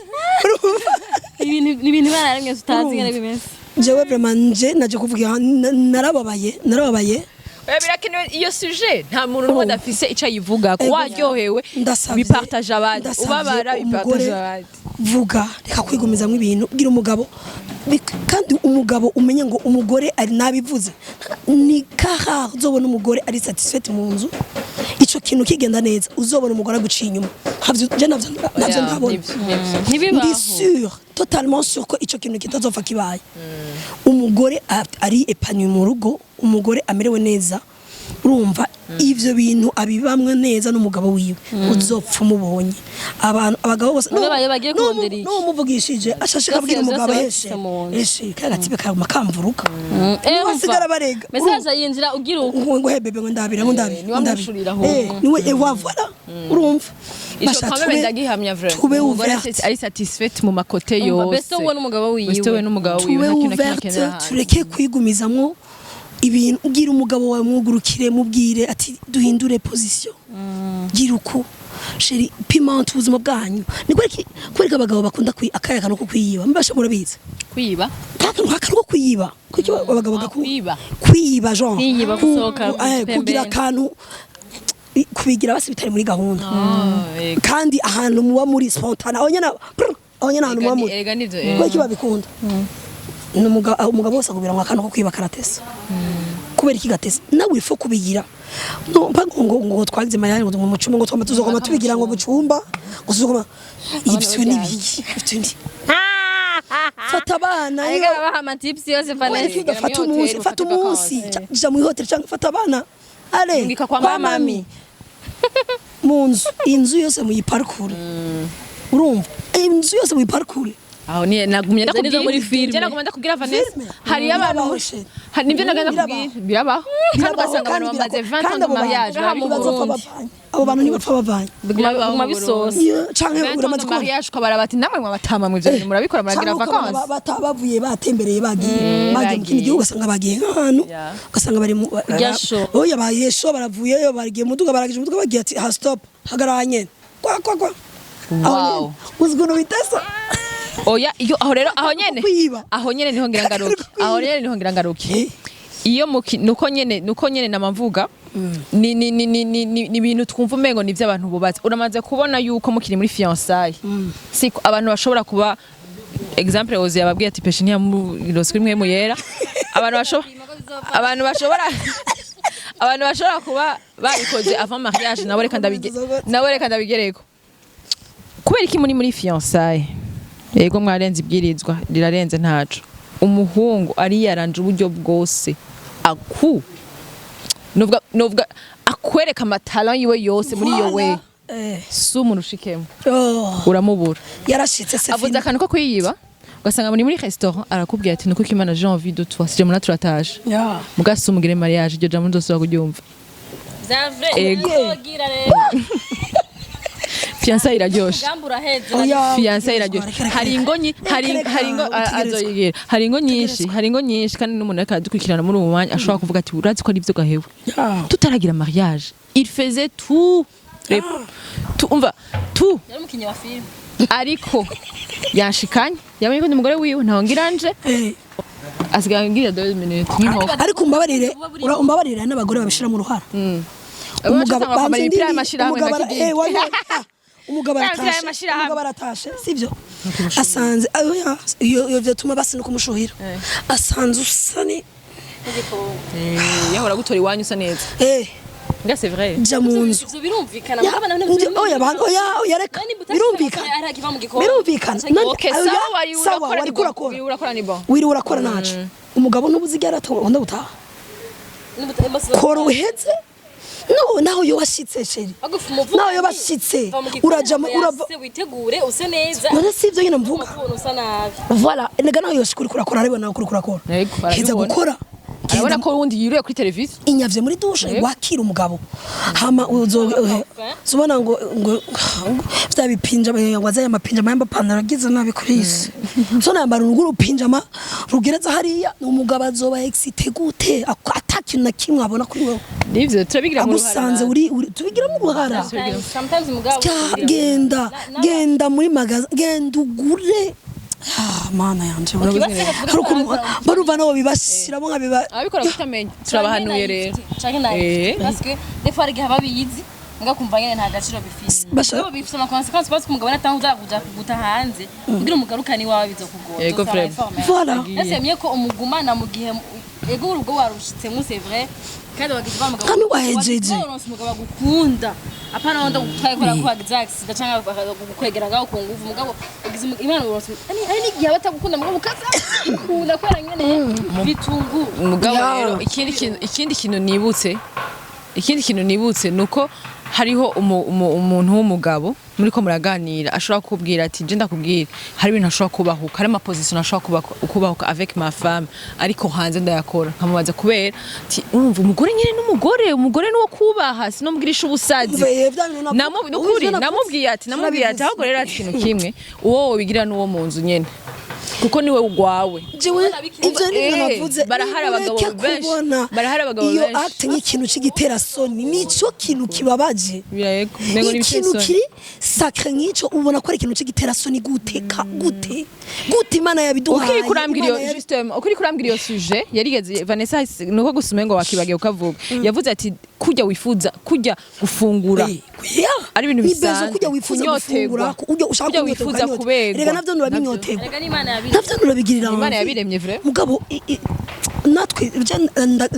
Speaker 1: urumva?
Speaker 3: Ibintu ni ibintu Imana yaremye tutazi ingene bimeze.
Speaker 1: Jewe vraiment nje naje kuvuga, narababaye, narababaye.
Speaker 2: Oya, birakenewe iyo sujet. Nta muntu n'umwe adafise ico ayivuga.
Speaker 1: Ego.
Speaker 2: Waryohewe,
Speaker 1: Ndasavye,
Speaker 2: bipartage abandi.
Speaker 1: ndasavye
Speaker 2: Ubabara,
Speaker 1: umugore,
Speaker 2: bipartage abandi.
Speaker 1: Vuga, reka kwigumizamwo ibintu, bwira umugabo. Kandi umugabo umenye ngo umugore ari nabivuze, ni kaha uzobona umugore ari satisfait mu nzu, ico kintu kigenda neza, uzobona umugore aguciye inyuma. Je navyo
Speaker 2: Oya,
Speaker 1: ntabona.
Speaker 2: nivyo, nivyo.
Speaker 3: Ntibibaho.
Speaker 1: Ndi sûr, totalement sûr ko ico kintu kitazopfa kibaye. Umugore ari épanoui mu rugo, umugore amerewe neza, urumva, ivyo bintu abibamwe neza n'umugabo wiwe, uzopfa umubonye. Abantu, abagabo bose
Speaker 3: None bagiye kurondera iki?
Speaker 1: N'umuvugishije ashashika abwira
Speaker 3: Byose
Speaker 1: umugabo
Speaker 3: byose
Speaker 1: eshe
Speaker 3: bafise mu nzu.
Speaker 1: eshe kagatibe kaguma kamvuruka, niwe asigara barega.
Speaker 3: Message yinjira ugira uko.
Speaker 1: Ngo he bébé, ngo ndabira, ngo ndabira,
Speaker 2: Niwe
Speaker 1: ngo ndabira.
Speaker 2: amwishurira ahubwo.
Speaker 1: Eh, niwe, wa voilà, urumva?
Speaker 2: Ico
Speaker 1: Basha,
Speaker 2: quand même ndagihamya vraiment.
Speaker 1: tube
Speaker 2: Umugore
Speaker 1: ouverte.
Speaker 2: ari satisfaite mu makote
Speaker 3: Umva,
Speaker 2: yose.
Speaker 3: besto we n'umugabo wiwe.
Speaker 2: Besto we n'umugabo wiwe,
Speaker 1: Tube
Speaker 2: nta kintu na kimwe
Speaker 1: ouverte,
Speaker 2: akenera hanze.
Speaker 1: tureke kwigumizamwo ibintu. Ubwira umugabo wawe, mwugurukire, mubwire ati: "Duhindure position, gira uku chéri, pimenta ubuzima bwanyu." Ni kwereka abagabo bakunda akaya kantu ko kwiyiba, mbasha murabizi?
Speaker 2: Kwiba?
Speaker 1: Akantu ko kwiyiba, kuki abagabo gakunda
Speaker 2: Kwiba.
Speaker 1: Kwiyiba, genre
Speaker 3: Kwiyiba, gusohoka,
Speaker 1: kugira
Speaker 3: pembeni.
Speaker 1: akantu kubigira basi bitari muri gahunda, kandi ahantu muba muri spontane, aho nyene prr, aho nyene ahantu muba muri.
Speaker 2: Erega nivyo.
Speaker 1: Kubera iki babikunda? Ni umugabo wese akubwira ngo akantu ko kwiba karatesa. Kubera iki gatesa? Nawe ifo kubigira no mpa ngo twagize mariage, ngo mu cyumba, ngo twama tuzokoma tubigira ngo mu cyumba, ngo tuzokoma. Ibyo ni biki? Ibyo ni fata abana.
Speaker 3: Ariko abaha amatips yose.
Speaker 1: Kubera iki
Speaker 3: Vanessa.
Speaker 1: udafata
Speaker 2: Muri
Speaker 1: umunsi
Speaker 2: hoteli,
Speaker 1: fata
Speaker 2: ufate
Speaker 1: umunsi, ja muri hoteli cyangwa fata abana ale
Speaker 2: Rungika kwa mami.
Speaker 1: Mu nzu, inzu yose muyiparkure, urumva? Inzu yose muyiparkure.
Speaker 2: Aho ni nagumye
Speaker 3: Izo nizo
Speaker 2: ndakubwira
Speaker 3: muri filme.
Speaker 2: Je nagumye ndakubwira, Vanessa.
Speaker 1: Filme?
Speaker 2: Hari abantu
Speaker 1: Birabaho, chéri.
Speaker 2: Hari nivyo nagenda
Speaker 1: Birabaho.
Speaker 2: kubwira, birabaho, kandi ugasanga abantu bamaze 20 ans de mariage.
Speaker 3: Ngaha mu
Speaker 1: ntibazopfa
Speaker 3: Burundi.
Speaker 1: bavanye, abo bantu ntibapfa bavanye.
Speaker 3: Biguma
Speaker 2: Birabaho
Speaker 3: biguma
Speaker 2: mu
Speaker 3: bisosa.
Speaker 1: Iyo, canke
Speaker 2: 20 ans
Speaker 1: uramaze
Speaker 2: de
Speaker 1: kubona
Speaker 2: mariage, ukabara bati namwe mwabatama mu ivyo bintu murabikora, muragira
Speaker 1: Canke ukabona
Speaker 2: vacances.
Speaker 1: bavuye batembereye, bagiye bagiye mu kindi
Speaker 2: Bagiye.
Speaker 1: gihugu, ugasanga bagiye nk'ahantu, ugasanga bari mu
Speaker 3: Kurya show.
Speaker 1: Oya, bagiye show, baravuyeyo, bagiye mu muduga, baragije umuduga, bagiye ati: "Ha, stop, hagarara nyene kwa kwa kwa." Aho
Speaker 2: Wow.
Speaker 1: nyene. Uzi ukuntu bitesa?
Speaker 2: Oya, iyo aho rero, aho nyene
Speaker 1: Kwiba.
Speaker 2: aho nyene niho ngira ngaruke, aho nyene niho ngira ngaruke. Iyo muki nuko nyene namamvuga ni ibintu twumva umengo ni iby'abantu bubatse. Uramaze kubona yuko mukiri muri fiançailles, siko abantu bashobora kuba, exemple Ozi yababwiye ati peshe ntiyamurose kuri mwe muyera, abantu bashobora Abantu bashobora kuba babikoze avant mariage, nabo reka ndabigereko. Kubera iki muri fiançailles, yego mwarenze ibwirizwa rirarenze, ntaco, umuhungu ari yaranje uburyo bwose aku novuga akwereka amatalent yiwe yose muri iyo we si umuntu ushikemo,
Speaker 1: Oh,
Speaker 2: uramubura.
Speaker 1: Yarashitse se.
Speaker 2: Avuze akantu ko kwiyiba, ugasanga muri restaurant arakubwira ati: "Nuko Imana, j'ai envie de toi, si muna turataje." Mugasi umugire mariage, iryo jambo nzosubira kuryumva.
Speaker 3: Vya vrai.
Speaker 2: Ego.
Speaker 3: Uzogira rero.
Speaker 2: Fiançailles iraryoshe.
Speaker 3: Umugambi uraheze.
Speaker 1: Oya,
Speaker 2: Fiançailles iraryoshe.
Speaker 1: reka, reka,
Speaker 2: Hari ingo hari
Speaker 1: reka,
Speaker 2: hari ingo
Speaker 1: utegerezwa.
Speaker 2: azoyigira, hari ingo nyinshi, kandi n'umuntu ariko aradukurikirana muri uwo mwanya ashobora kuvuga ati: "Urazi ko ari ibyo gahewe, tutaragira mariage il faisait tout tout, umva, tout."
Speaker 3: Yari umukinnyi wa filime.
Speaker 2: Ariko yanshikanye, yamenye ko ndi umugore wiwe, ntaho ngiranje, asigaye ngira 2 minutes nk'inkoko.
Speaker 1: Ariko umbabarire, umbabarire, hari n'abagore babishira mu ruhara.
Speaker 2: Umugabo kwambara imipira y'amashirahamwe
Speaker 1: umugabo
Speaker 2: nka Kidingi.
Speaker 1: Umugabo
Speaker 2: Imipira
Speaker 1: aratashe,
Speaker 2: y'amashirahamwe.
Speaker 1: umugabo aratashe, sivyo, asanze oya, iyo vyotuma basi no kumushuhira, asanze usa ni
Speaker 2: Yahora gutora iwanyu usa neza. Nga c'est vrai.
Speaker 1: Ja mu nzu.
Speaker 3: Ivyo birumvikana.
Speaker 1: Ya,
Speaker 3: Mugabo none
Speaker 1: oya, oya, oya, reka. Birumvikana, birumvikana.
Speaker 2: Okay,
Speaker 1: oya,
Speaker 2: sawa, wari
Speaker 1: sawa,
Speaker 2: urakora
Speaker 1: wari
Speaker 2: ni bon.
Speaker 1: kurakora.
Speaker 2: Wari urakora ni bon.
Speaker 1: Wiri urakora naco, umugabo n'ubuziga atakunda gutaha, kora uheze. No naho yo washitse, chéri, naho yo bashitse, uraja urava.
Speaker 3: Witegure use neza.
Speaker 1: None si ivyo nyine mvuga?
Speaker 3: Umuntu usa nabi.
Speaker 1: Voilà, nega naho yoshika uriko urakora, arabibona ko uriko urakora.
Speaker 2: Yego,
Speaker 1: heza
Speaker 2: arabibona.
Speaker 1: gukora.
Speaker 2: Arabona
Speaker 1: Genda.
Speaker 2: ko wundi yiriwe kuri televiziyo.
Speaker 1: Inyavye muri douche.
Speaker 2: Yego.
Speaker 1: Wakira umugabo, hama uzo uzobona ngo vya bipinja wazaye amapinjama yamba pantaro agize nabi kuri isi, so nambara urugo urupinjama rugereza hariya, umugabo azoba excité gute ata kintu na kimwe abona kuri wewe?
Speaker 2: Nivyo turabigira mu ruhara.
Speaker 1: Agusanze uri tubigiramo uruhara.
Speaker 3: Sometimes mugabo
Speaker 1: Genda, genda muri magasin, genda ugure. Ah, mana yanje, hari ukuntu barumva nabo bibashiramo nkabiba.
Speaker 2: Ababikora kutamenya, turabahanuye rero.
Speaker 3: Canke nabi, parce que des fois hari igihe ababizi muga kumva nyene nta gaciro bifise. Mugabo bifise ama conséquences, parce que umugabo natanga uza kuja kuguta hanze kugira umugarukane iwawe bizokugora.
Speaker 2: Yego,
Speaker 3: Uzosaba
Speaker 2: vraiment.
Speaker 3: effort menshi.
Speaker 1: Voilà.
Speaker 3: Ese mieux ko umugumana mu gihe ego urugo warushitsemo, c'est vrai, kandi wagize wa mugabo
Speaker 1: Kandi wahejeje.
Speaker 3: waronse umugabo agukunda, apana wenda gutwaye kubera ko wagize accident canke kukwegera ngaho ku nguvu. Mugabo ugize Imana uronse, ari n'igihe aba atagukunda, mugabo ukaza ukunda kubera nyene bitunguru.
Speaker 2: Mugabo
Speaker 1: Ya.
Speaker 2: rero ikindi kintu nibutse nuko hariho umuntu w'umugabo muri ko muraganira ashobora kukubwira ati: "Je ndakubwira, hari ibintu ashobora kubahuka, hari amaposition ashobora kubahuka avec ma femme, ariko hanze ndayakora." Nkamubaza kubera ati: "Urumva umugore nyene n'umugore, umugore nuwo kubaha, sinomubwirisha ubusazi."
Speaker 1: Mve, vya bintu
Speaker 2: Nukuri
Speaker 1: ivyo navuze.
Speaker 2: namubwiye ati ahubwo rero ati ikintu kimwe uwo wobigira n'uwo mu nzu nyene, kuko niwe ugwawe.
Speaker 1: Jewe ivyo nivyo navuze.
Speaker 2: Barahari abagabo
Speaker 1: Nimureke
Speaker 2: benshi.
Speaker 1: kubona
Speaker 2: Barahari abagabo
Speaker 1: iyo
Speaker 2: benshi.
Speaker 1: acte nk'ikintu c'igiterasoni, nico kintu kibabaje.
Speaker 2: Birayego nego ni
Speaker 1: Ikintu kiri sacré nk'ico ubona ko ari ikintu c'igiterasoni gute? Gute gute Imana yabiduhaye?
Speaker 2: Ukiri kurambwira iyo
Speaker 1: Imana
Speaker 2: justement, ukiri kurambwira iyo sujet yarigeze Vanessa, nuko gusume ngo wakibagiye ukavuga, yavuze ati kujya wifuza kujya gufungura
Speaker 1: Yeah.
Speaker 2: ari ibintu
Speaker 1: Ni bezo
Speaker 2: bisanzwe.
Speaker 1: kujya wifuza
Speaker 2: Kunyotegwa.
Speaker 1: gufungura, kujya ushaka
Speaker 2: Kujya
Speaker 1: kunyotegwa,
Speaker 2: wifuza
Speaker 1: ukanyotegwa.
Speaker 2: kubegwa.
Speaker 1: Erega navyo nurabinyotegwa.
Speaker 3: Erega n'Imana yabiremye.
Speaker 1: Navyo nurabigirira
Speaker 2: Imana
Speaker 1: envie.
Speaker 2: yabiremye, vrai.
Speaker 1: Mugabo natwe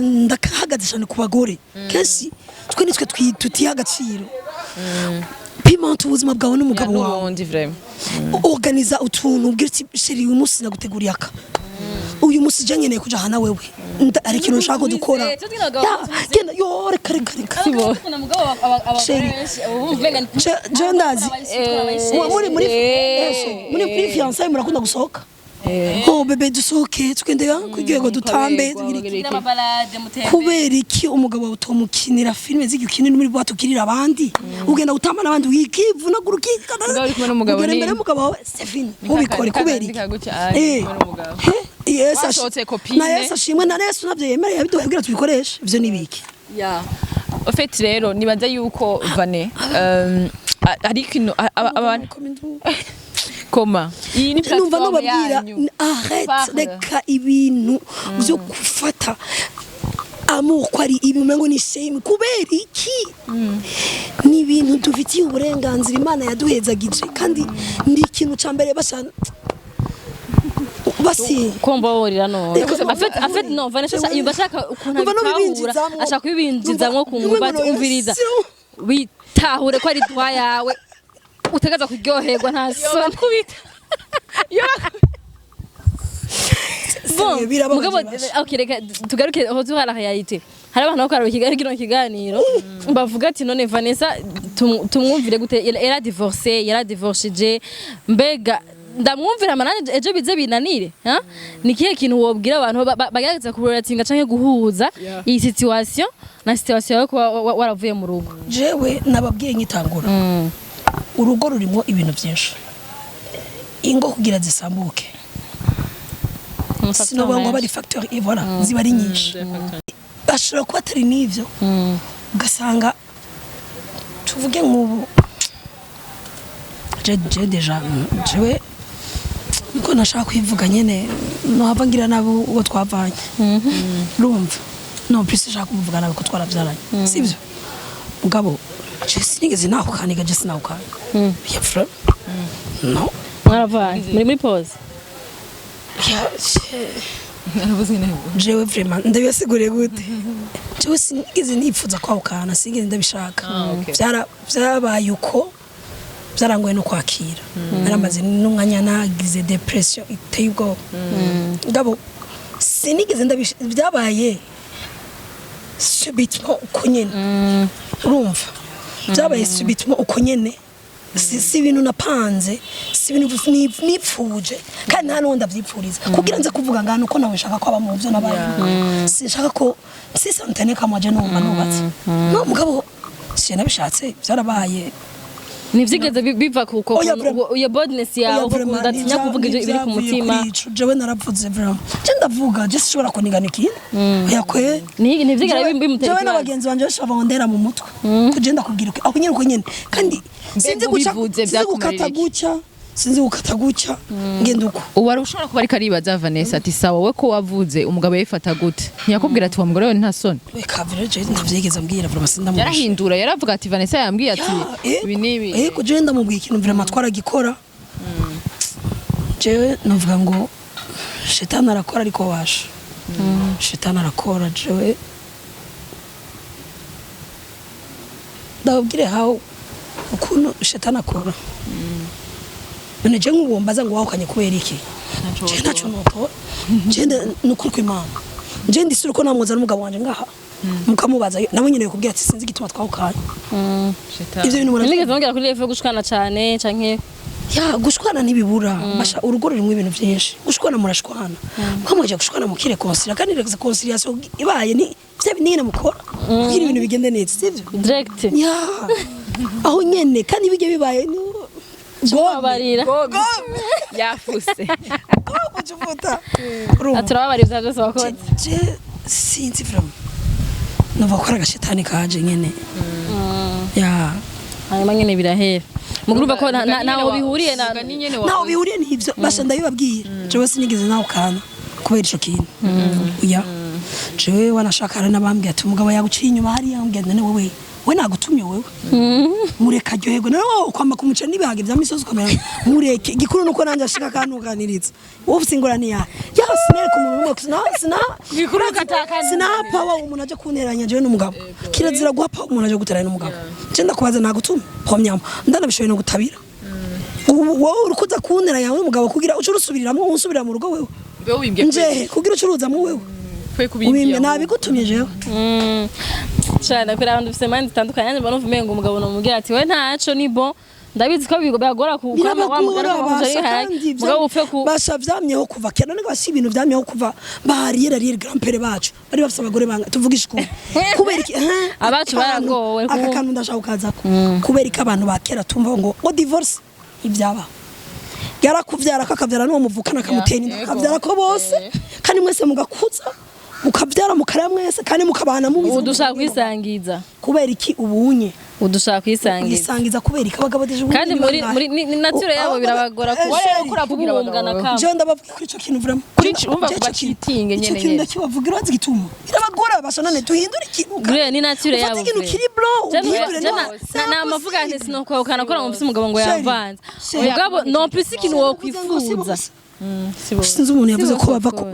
Speaker 1: ndakahagaze cyane ku bagore, kenshi twe nitwe tutiha agaciro. Pimenta ubuzima bwawe n'umugabo wawe.
Speaker 2: N'ubundi vraiment.
Speaker 1: Organiza utuntu, ubwira uti: "Chéri, uyu munsi naguteguriye aka, uyu munsi je nkeneye kuja hana wewe. Hari ikintu nshaka ko dukora."
Speaker 3: Eh, twe twinaga
Speaker 1: Ya, genda yo, reka reka reka.
Speaker 3: Abagabo mugabo abagore
Speaker 1: Chéri.
Speaker 3: benshi ubu umenga ni
Speaker 1: Je ndazi muri muri fiançailles murakunda gusohoka: "Oh bébé, dusohoke, tugende kugira ngo dutambe, tugire iki."
Speaker 3: N'amabalade mutembe.
Speaker 1: Kubera iki umugabo wawe utomukinira filime z'igihe ukinira muri boîte, ukinira abandi, ugenda gutamba n'abandi, wikivunagura, ukikata?
Speaker 2: Mugabo uri kumwe n'umugabo
Speaker 1: Ugera imbere y'umugabo wawe, c'est fini. Ubikore kubera iki?
Speaker 2: Gutya ari kumwe n'umugabo.
Speaker 1: Yesu
Speaker 2: Wasohotse copine.
Speaker 1: Na Yesu ashimwe, na Yesu navyo yemereye yabiduhaye kugira tubikoreshe. Ivyo ni biki?
Speaker 2: Ya. En fait rero nibaza yuko Vane hari ikintu abantu koma iyi ni
Speaker 1: Numva
Speaker 2: platform
Speaker 1: nobabwira
Speaker 2: yanyu.
Speaker 1: arrête.
Speaker 2: Parle.
Speaker 1: Reka ibintu byo gufata amour ko ari ibi umengo ni shame. Kubera iki? Ni ibintu dufitiye uburenganzira, Imana yaduhezagije, kandi ni ikintu ca mbere bashana Basi
Speaker 3: Kumva worira none.
Speaker 1: Reka-
Speaker 3: En fait non, Vanessa yumva ashaka ukuntu
Speaker 1: Numva
Speaker 3: abitahura,
Speaker 1: nobibinjizamwo.
Speaker 3: ashaka kubibinjizamwo ku
Speaker 1: Numva-
Speaker 3: nkumva ati
Speaker 1: numva
Speaker 3: umviriza.
Speaker 1: sio.
Speaker 3: Witahure ko ari droit yawe. Utegereza kuryoherwa, nta soni.
Speaker 2: Kubita.
Speaker 3: Bon,
Speaker 1: Birababaje
Speaker 3: mugabo
Speaker 1: basha.
Speaker 3: okay, reka tugaruke aho tuha la réalité. Hari abantu bakora ikiganiro, kino kiganiro, bavuga ati none Vanessa tumwumvire gute? Yara divorcé, yara divorcije, mbega ndamwumvira mananje ejo bize binanire, ha? Ni kihe kintu wobwira abantu bagerageza kurelatinga canke guhuza iyi situation na situation yawe kuba waravuye mu rugo?
Speaker 1: Jewe nababwiye nkitangura, urugo rurimo ibintu byinshi. Ingo kugira zisambuke, sinovuga ngo bari facteur et voilà, ziba ari nyinshi. Bashobora kuba atari n'ivyo, ugasanga tuvuge nk'ubu je déjà jewe niko nashaka kwivuga nyene, nohava ngira nabo uwo twavanye, urumva? Non plus nshaka kumuvuga nabi ko twaravyaranye, sivyo? Mugabo je sinigeze nahukaniga, je sinahukana ya frère, no.
Speaker 3: Mwaravanye muri pause.
Speaker 1: Ya, jewe vraiment ndabibasiguriye gute? Jewe sinigeze nipfuza kwahukana, sinigeze ndabishaka. Vyarabaye uko, byarangoye no kwakira. Naramaze n'umwanya nagize dépression iteye ubwoba. Ngabo sinigeze byabaye subitement uko nyene, urumva? Byabaye subitement uko nyene. Si ibintu napanze, si ibintu nipfuje, kandi nta n'uwo ndavyipfuriza. Kugira nze kuvuga ngano uko nawe nshaka ko aba mu byo nabaye, sinshaka ko si santene kamwaje numva nubatse no. Mugabo sinabishatse, byarabaye.
Speaker 3: Ntivyigeze biva ku
Speaker 1: Oya, vraiment.
Speaker 3: iyo boldness yawe,
Speaker 1: Oya,
Speaker 3: ko
Speaker 1: vraiment,
Speaker 3: udatinya kuvuga ibyo biri ku
Speaker 1: ntivyavuye
Speaker 3: mutima.
Speaker 1: kuri ico. Jewe naravuze vraiment, je ndavuga, je sinshobora kunigana ikintu, oya kwe.
Speaker 3: Ntivyigera bimutera
Speaker 1: Jewe
Speaker 3: ikibazo.
Speaker 1: n'abagenzi banje benshi bava ngo ndera mu mutwe, ko je ndakubwira aho nyene, uko nyene, kandi sinzi guca,
Speaker 2: ubivuze
Speaker 1: sinzi gukata
Speaker 2: byakumarira iki?
Speaker 1: guca, sinzi gukata guca, ngenda uko.
Speaker 2: Ubu wari ushobora kuba ariko aribaza, Vanessa, ati sawa, we ko wavuze, umugabo yifata gute? Ntiyakubwira ati wa mugore we nta soni?
Speaker 1: Reka vire, je ntavyigeze ambwira vraiment, sindamubwira.
Speaker 2: Yarahindura, yaravuga ati Vanessa yambwiye ati ibi n'ibi.
Speaker 1: Ego, jewe ndamubwiye ikintu vraiment twaragikora. Jewe navuga ngo shetani arakora, ariko washa shetani arakora. Jewe ndababwire hawo ukuntu shetani akora. None je nk'ubu mbaza ngo wahukanye kubera iki, je ntacyo nuko je nukuri kw'Imana, je ndisura ko namwoza n'umugabo wanje ngaha mukamubaza, nawe nyene yakubwira ati sinzi igituma twahukanye. Ivyo bintu
Speaker 3: Nigeze mubwira kuri level yo gushwana cane canke?
Speaker 1: Ya, gushwana ntibibura basha. Urugo rurimo ibintu byinshi. Gushwana murashwana, mwamuje gushwana mukireconcilia, kandi réconciliation ibaye ni bya bindi nyene mukora kugira ibintu bigende neza, sivyo?
Speaker 3: Direct.
Speaker 1: Ya, aho nyene, kandi bijya bibaye ni
Speaker 3: Kubabarira.
Speaker 2: Yafuse.
Speaker 1: Kujuvuta. Urumva?
Speaker 3: Turababarira ivyo byose wakoze.
Speaker 1: Je sinzi vraiment, numva ko ari agashetani kaje nyene, ya.
Speaker 3: Hanyuma nyene birahera, mugurumva ko ntaho bihuriye na
Speaker 1: Naho bihuriye n'ibyo basha, ndabibabwira, jewe sinigeze nawe kana kubera ico kintu, oya. Jewe wanashaka hari n'abambwiye ati umugabo yaguciye inyuma hariya, ambwiye none wowe we nagutumye wewe, mureka aryoherwe. None wowe kwama kumuca n'ibihaga vya misozi ukamera, mureke. Igikuru nuko nanjye ashika akantuganiriza. Wowe ufise ingorane ya sinereka umuntu n'umwe, sina
Speaker 2: Igikuru ukatakana.
Speaker 1: sina power umuntu aje kunteranya jewe n'umugabo. Kirazira guha power umuntu aje guteranya n'umugabo. Je ndakubaza, nagutumye premièrement, ndanabishoboye no gutabira. Ubu wowe uri kuza kunteranya n'umugabo kugira uce urusubiriramwo, unsubirira mu rugo wewe?
Speaker 2: Mbe wimbye?
Speaker 1: Njehe kugira ucuruzamwo wewe?
Speaker 2: Kwe
Speaker 1: Ubimbye, nabigutumye jewe?
Speaker 3: Cyane, kubera abantu dufise mind zitandukanye. Nanjye mba numva umengo umugabo nomubwira ati we ntaco, ni bon, ndabizi ko biragora ku kwama wa mugana
Speaker 1: Birabagora
Speaker 3: kuja
Speaker 1: basha,
Speaker 3: biharage
Speaker 1: kandi
Speaker 3: mugabo upfe ku
Speaker 1: basha vyamyeho kuva kera. None basi ibintu vyamyeho kuva ba arrière grand-père bacu bari bafise abagore banga, tuvugisha ukuri. Kubera iki, hein?
Speaker 3: Abacu baragowe.
Speaker 1: Aka kantu ndashaka kukazako. Kubera iki abantu ba kera tumva ngo divorce ivyaba yarakuvyara, ko akavyara n'uwo muvukana, akamutera inda, akavyara ko bose, kandi mwese mugakuza, mukavyara, mukarera mwese, kandi mukabana mubizi.
Speaker 3: Ubu dushaka kwisangiza.
Speaker 1: Kubera iki ubunye
Speaker 3: Ubu dushaka kwisangiza.
Speaker 1: Yisangiza kubera iki abagabo déjà ubundi
Speaker 3: Kandi
Speaker 1: ni
Speaker 3: muri
Speaker 1: bangahe?
Speaker 3: muri ni nature yabo, birabagora
Speaker 2: Kuravugira
Speaker 3: kubumbwa na
Speaker 2: abagabo.
Speaker 3: kamwe.
Speaker 1: Jewe ndabavuga kuri ico kintu vraiment.
Speaker 2: Kuri ico- urumva bacitinge
Speaker 1: Ico
Speaker 2: nyene
Speaker 1: kintu
Speaker 2: nyene.
Speaker 1: ndakibavugira, urazi igituma birabagora basha? None duhindure ikintu.
Speaker 3: Gure ni nature
Speaker 1: Ufate
Speaker 3: yabo.
Speaker 1: ikintu
Speaker 3: Vure.
Speaker 1: kiri blanc ugihindure.
Speaker 3: Je namavuga nti sinokwahukana ko mufise umugabo ngo
Speaker 1: Chérie,
Speaker 3: yavanze.
Speaker 1: chérie.
Speaker 3: Mugabo non plus ikintu wokwifuza.
Speaker 1: Sinzi umuntu yavuze ko bava ku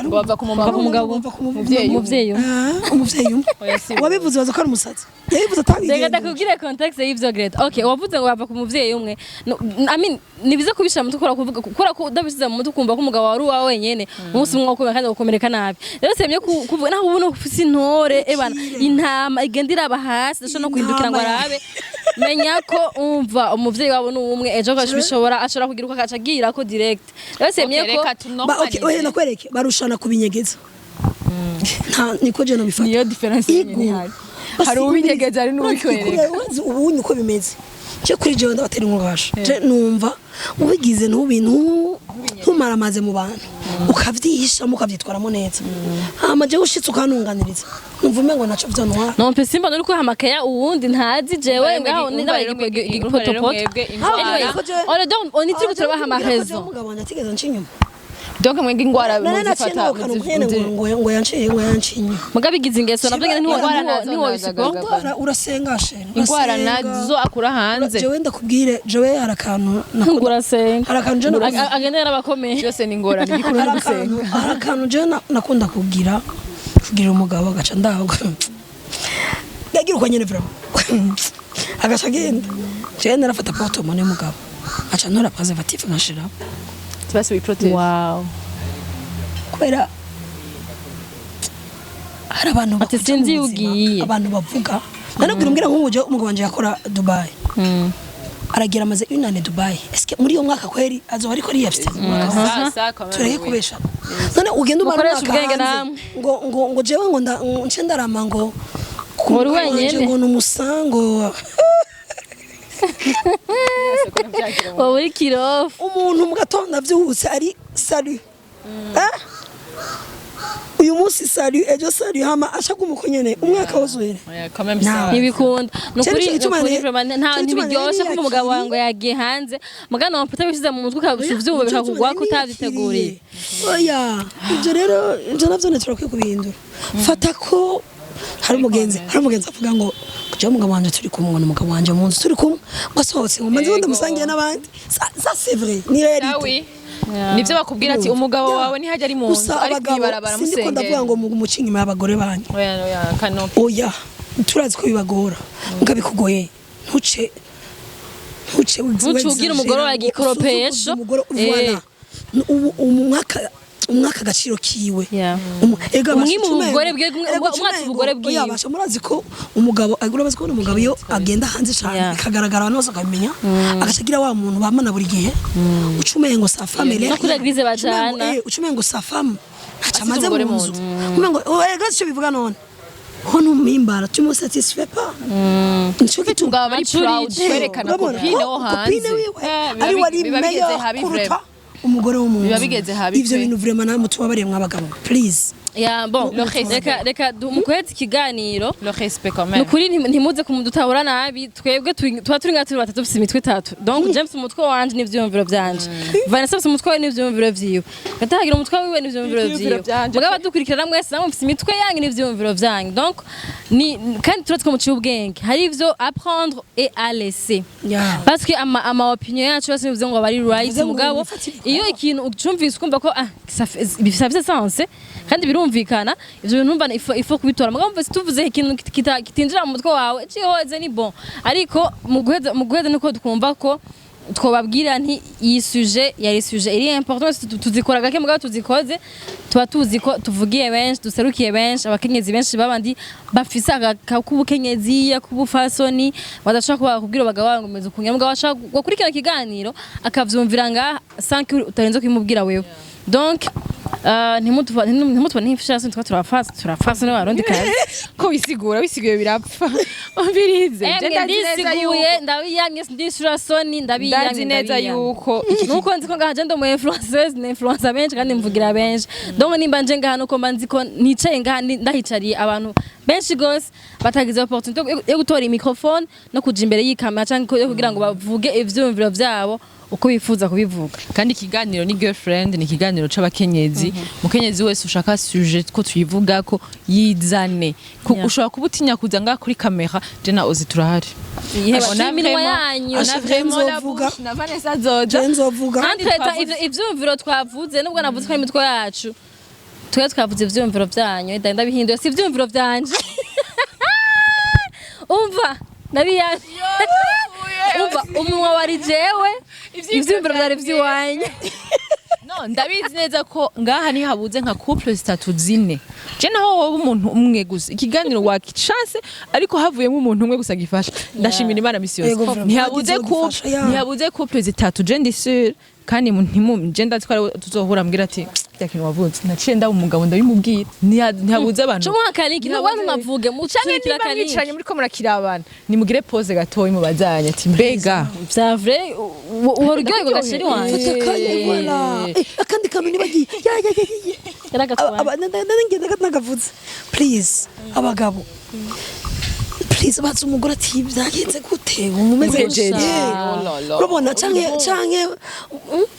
Speaker 2: Ngo bava ku mumama.
Speaker 1: Bava
Speaker 3: Umugabo.
Speaker 1: bava ku
Speaker 2: Umuvyeyi.
Speaker 3: Umuvyeyi umwe.
Speaker 1: Ah, umuvyeyi umwe.
Speaker 2: Oya, si bo.
Speaker 1: Wabivuze baza ko ari umusazi, yabivuze
Speaker 3: Reka
Speaker 1: atabigenza.
Speaker 3: ndakubwire contexte y'ivyo, Greta. Okay, wavuze ngo bava ku muvyeyi umwe. No, I mean, ni biza kubishira mu mutwe, kubera kuvuga, kubera ko udabishyize mu mutwe ukumva ko umugabo wari uwawe wenyene, umunsi umwe wakomera kandi ugakomereka nabi. Rero semye kuvuga naho ubona ufise intore ebana intama igenda iraba hasi, idashobora no guhindukira ngo
Speaker 1: Intama.
Speaker 3: arabe. Menya ko umva umuvyeyi wabo ni umwe, ejo bishobora ashobora kugira uko akaca agira ko direct. Rero semye
Speaker 2: Okay,
Speaker 3: ko
Speaker 2: reka
Speaker 1: Ba, okay, oya,
Speaker 2: tunormalize.
Speaker 1: nakwereke barushana kubinyegeza, nta niko je nobifata.
Speaker 2: Niyo difference yenyene ihari.
Speaker 1: Basi
Speaker 2: Hari ubinyegeza, hari n'ubikwereka.
Speaker 1: Urazi ubunye uko bimeze, je kuri jewe ndabatera inkunga, je numva ubigize ntubintu ntumaramaze mu bantu, ukavyihishamo, ukavyitwaramo neza, hama jewe ushitse ukantunganiriza, numva umengo naco vyontwara.
Speaker 3: Non pe simba nuri kuhamakaya uwundi ntazi jewe ngaho
Speaker 2: Urumva rero
Speaker 3: ndabaye
Speaker 2: urumva rero
Speaker 3: igipotopoto.
Speaker 2: mwebwe ingwara.
Speaker 3: Anyway, on est donc on est turiko turabaha ama raison.
Speaker 1: Umugabo wanje atigeze anca inyuma.
Speaker 2: Donc mwebwe ingwara
Speaker 1: None naciye
Speaker 2: muzifata
Speaker 1: nawe kantu nkene ngo yanciye, ngo yanciye inyuma.
Speaker 3: Mugabe igize ingeso navyo nyene
Speaker 2: Ingwara nazo
Speaker 3: ntiwo
Speaker 2: ndagaga.
Speaker 1: Ingwara urasenga sheri.
Speaker 2: Ingwara
Speaker 1: Urasenga.
Speaker 2: nazo akura hanze.
Speaker 1: Jewe ndakubwire, jewe hari akantu nakunda.
Speaker 3: Urasenga.
Speaker 1: Hari akantu jewe nakunda.
Speaker 3: Agenda yarabakomeye.
Speaker 2: Byose ni ingorane, igikuru ni
Speaker 1: Hari
Speaker 2: ugusenga.
Speaker 1: akantu jewe nakunda kugira kugirira umugabo, agaca ndaho yagira uko nyene vraiment, agaca agenda. Jewe narafata porte-monnaie y'umugabo, aca ntora préservatif nkashira.
Speaker 2: Basi wiprotège.
Speaker 3: Wow.
Speaker 1: Kubera hari abantu
Speaker 3: Ati
Speaker 1: bakuja mu
Speaker 3: sinzi iyo
Speaker 1: buzima,
Speaker 3: ugiye.
Speaker 1: Abantu bavuga, nanabwira umbwira nk'ubu jewe umugabo wanje yakora Dubai, aragira amaze une année Dubai. Est-ce que muri uyo mwaka kweri azoba ariko ariyafite? Tureke kubesha. None ugenda umara
Speaker 3: Mukoreshe
Speaker 1: umwaka
Speaker 3: ubwenge
Speaker 1: hanze,
Speaker 3: namwe.
Speaker 1: ngo jewe ngo nce ndarama ngo
Speaker 3: Ngo uri wenyene.
Speaker 1: ngo ni umusango.
Speaker 3: Wowe uri kirofu.
Speaker 1: Umuntu mu gatondo avyutse ari salut, eh? Uyu munsi salut, ejo salut, hama ashaka umuko nyene umwaka wose uhere. Nawe.
Speaker 3: Ntibikunda ni
Speaker 1: Cyari
Speaker 3: ukuri.
Speaker 1: cyo gituma
Speaker 3: Ni ukuri vraiment, nta
Speaker 1: cyo gituma
Speaker 3: ntibiryoshe
Speaker 1: nari
Speaker 3: kumva umugabo wawe
Speaker 1: niyakiriye.
Speaker 3: ngo yagiye hanze, mugana wamfata wishyize mu mutwe ukavyumva bikakugwa ko utabiteguriye.
Speaker 1: Oya, ibyo rero ibyo navyo ne turakwiye kubihindura. Fata ko hari umugenzi avuga ngo jewe umugabo wanje turi kumwe, n'umugabo wanje mu nzu turi kumwe, ngo asohotse ngo manze ngo ndamusangiye n'abandi. Ça c'est vrai, ni réalité.
Speaker 2: Oui. Nivyo bakubwira ati umugabo wawe ntihajya ari mu nzu,
Speaker 1: Gusa
Speaker 2: ari
Speaker 1: abagabo,
Speaker 2: kwibarabara
Speaker 1: sindiko ndavuga
Speaker 2: musengera.
Speaker 1: ngo muce inyuma y'abagore banyu.
Speaker 2: Oya, oya, kano.
Speaker 1: Oya, turazi ko bibagora, mbwa bikugoye ntuce
Speaker 3: Ntuce ugira umugore wawe igikoropesho.
Speaker 1: Umugore, voilà, ubu umwaka agaciro kiwe.
Speaker 3: Yeah.
Speaker 1: Ega
Speaker 3: Umwima
Speaker 1: basha,
Speaker 3: ubugore bwe,
Speaker 1: erega
Speaker 3: umwatse ubugore bwiwe.
Speaker 1: Oya basha, murazi ko umugabo, urabazi ko umugabo iyo agenda hanze cyane
Speaker 3: Yeah.
Speaker 1: bikagaragara, abantu bose bakabimenya, agaca agira wa muntu bamana buri gihe, uca umengo sa femme.
Speaker 3: No kuri église bajana.
Speaker 1: Uca umengo sa femme ntaco amaze
Speaker 2: umugore
Speaker 1: mu
Speaker 2: mu
Speaker 1: nzu. Umengo, erega sico bivuga. None ho ntumimbara, tu me satisfais pas, nico gituma
Speaker 2: Umugabo aba ari proud
Speaker 3: Maturity.
Speaker 2: kwerekana
Speaker 1: Urabona?
Speaker 2: copine wo
Speaker 1: Ko
Speaker 2: hanze.
Speaker 1: copine wiwe
Speaker 2: Biba
Speaker 1: ari wari
Speaker 2: biba bigeze
Speaker 1: meilleur
Speaker 2: habi
Speaker 1: kuruta
Speaker 2: vraiment.
Speaker 1: umugore wo mu nzu.
Speaker 2: Biba bigeze habi
Speaker 1: Ivyo
Speaker 2: pe.
Speaker 1: bintu vraiment namwe tubabariye mw'abagabo, please.
Speaker 3: Ya bon,
Speaker 2: Le respect.
Speaker 3: reka mu guheza ikiganiro,
Speaker 2: Le respect quand
Speaker 3: ni
Speaker 2: même.
Speaker 3: ukuri ntimuze kumudutahura nabi. Twebwe tuba turi nka turi batatu, dufise imitwe itatu. Donc James umutwe wanje n'ivyiyumviro vyanje, Vanessa afise umutwe we n'ivyiyumviro vyiwe, Gatahagira umutwe wiwe n'ivyiyumviro
Speaker 2: Ivyiyumviro
Speaker 3: vyiwe.
Speaker 2: vyanje.
Speaker 3: Mugabo adukurikirana mwese namwe mufise imitwe yanyu n'ivyiyumviro vyanyu. Donc ni kandi turatse ko muciye ubwenge, hari ivyo apprendre et à laisser,
Speaker 1: Yeah.
Speaker 3: parce que ama opinion yacu yose bivuze ngo bari right.
Speaker 1: Bivuze ngo
Speaker 3: Mugabo
Speaker 1: bifatire.
Speaker 3: iyo ikintu ucumvise ukumva ko ah ça fait sens kandi birumvikana, ivyo bintu numva ifo kubitora. Mugabo mvise tuvuze ikintu kitinjira mu mutwe wawe, cihoze ni bon. Ariko mu guheza niko twumva ko twobabwira nti iyi sujet yari sujet iri important. Tuzikora gake, mugabo tuzikoze tuba tuzi ko tuvugiye benshi, duserukiye benshi, abakenyezi benshi babandi bafise ak'ubukenyezi, ak'ubufasoni, badashobora kuba bakubwira abagabo babo ngo meze ukunya. Mugabo ashaka gukurikirana ikiganiro akavyumvira ngaha sans que utarinze kubimubwira wewe. Donc ntimutubone nk'imfashanyo, twa turafasa n'abarundi kazi.
Speaker 2: Ko wisigura wisiguye birapfa, umvirize. Je
Speaker 3: Emwe,
Speaker 2: ndazi neza
Speaker 3: ndisiguye,
Speaker 2: yuko
Speaker 3: ndabiyamye, ndishura soni, ndabiyamye.
Speaker 2: Ndazi neza
Speaker 3: Ndabiyamye.
Speaker 2: yuko
Speaker 3: Nuko nzi ko ngaha je ndi umu influenceuse, ni influencer benshi kandi mvugira benshi. Donc nimba nje ngaha nuko mba nzi ko nicaye ngaha ndahicariye abantu. Benshi gose batagize opportunité yo gutora microphone no kuja imbere y'ikamera canke yo kugira ngo bavuge ivyumviro vyabo uko bifuza kubivuga.
Speaker 2: Kandi ikiganiro ni girlfriend, ni ikiganiro c'abakenyezi. Mukenyezi wese ushaka sujet ko tuyivugako, yizane. Ushobora kuba utinya kuza ngaha kuri kamera, je na Ozi turahari.
Speaker 3: Iheba
Speaker 2: On a
Speaker 3: iminwa yanyu.
Speaker 2: on a
Speaker 1: Asha,
Speaker 2: vraiment la
Speaker 1: nzovuga.
Speaker 2: bouche, na Vanessa azoja.
Speaker 1: Je nzovuga.
Speaker 3: Kandi ivyumviro twavuze, nubwo navuze ko ari imitwe yacu, twe twavuze ivyumviro vyanyu. Ndabihinduye, si ivyumviro vyanje. Umva, ndabiyanje. Umva, umunwa wari jewe, ivyumviro vyari vy'iwanyu.
Speaker 2: No, ndabizi neza ko ngaha ntihabuze nka couple zitatu, zine. Je naho wowe umuntu umwe gusa, ikiganiro wakichanse, ariko havuyemo umuntu umwe gusa gifasha, ndashimira Imana misi yose.
Speaker 1: Yego, vraiment,
Speaker 2: Ntihabuze
Speaker 1: hagize
Speaker 2: couple
Speaker 1: ugifasha, ya.
Speaker 2: Ntihabuze couple zitatu, je ndi sûre. Kandi ntimu je ndazi ko ari tuzohura mbwira ati bya kintu wavuze, naciye ndaba umugabo ndabimubwira. Ntihabuze abantu.
Speaker 3: Cumuha akalinki nubwo ntunavuge.
Speaker 2: Canke
Speaker 3: Mucurikira
Speaker 2: niba
Speaker 3: akalinki.
Speaker 2: mwicaranye muriko murakirabana, nimugire pause gatoyi, mubazanye ati mbega
Speaker 3: Vya vrai, uhora uryoherwa, gasheri wanje.
Speaker 1: Fata akanya, voilà. Akandi kantu nibagiye, ya ya ya ya.
Speaker 3: Yaragatwaye.
Speaker 1: Ngenda nagavuze. Please abagabo, please, baza umugore ati byagenze gute, umumeze
Speaker 2: Muhejeje.
Speaker 1: gute?
Speaker 2: Oh la la.
Speaker 1: Urabona, canke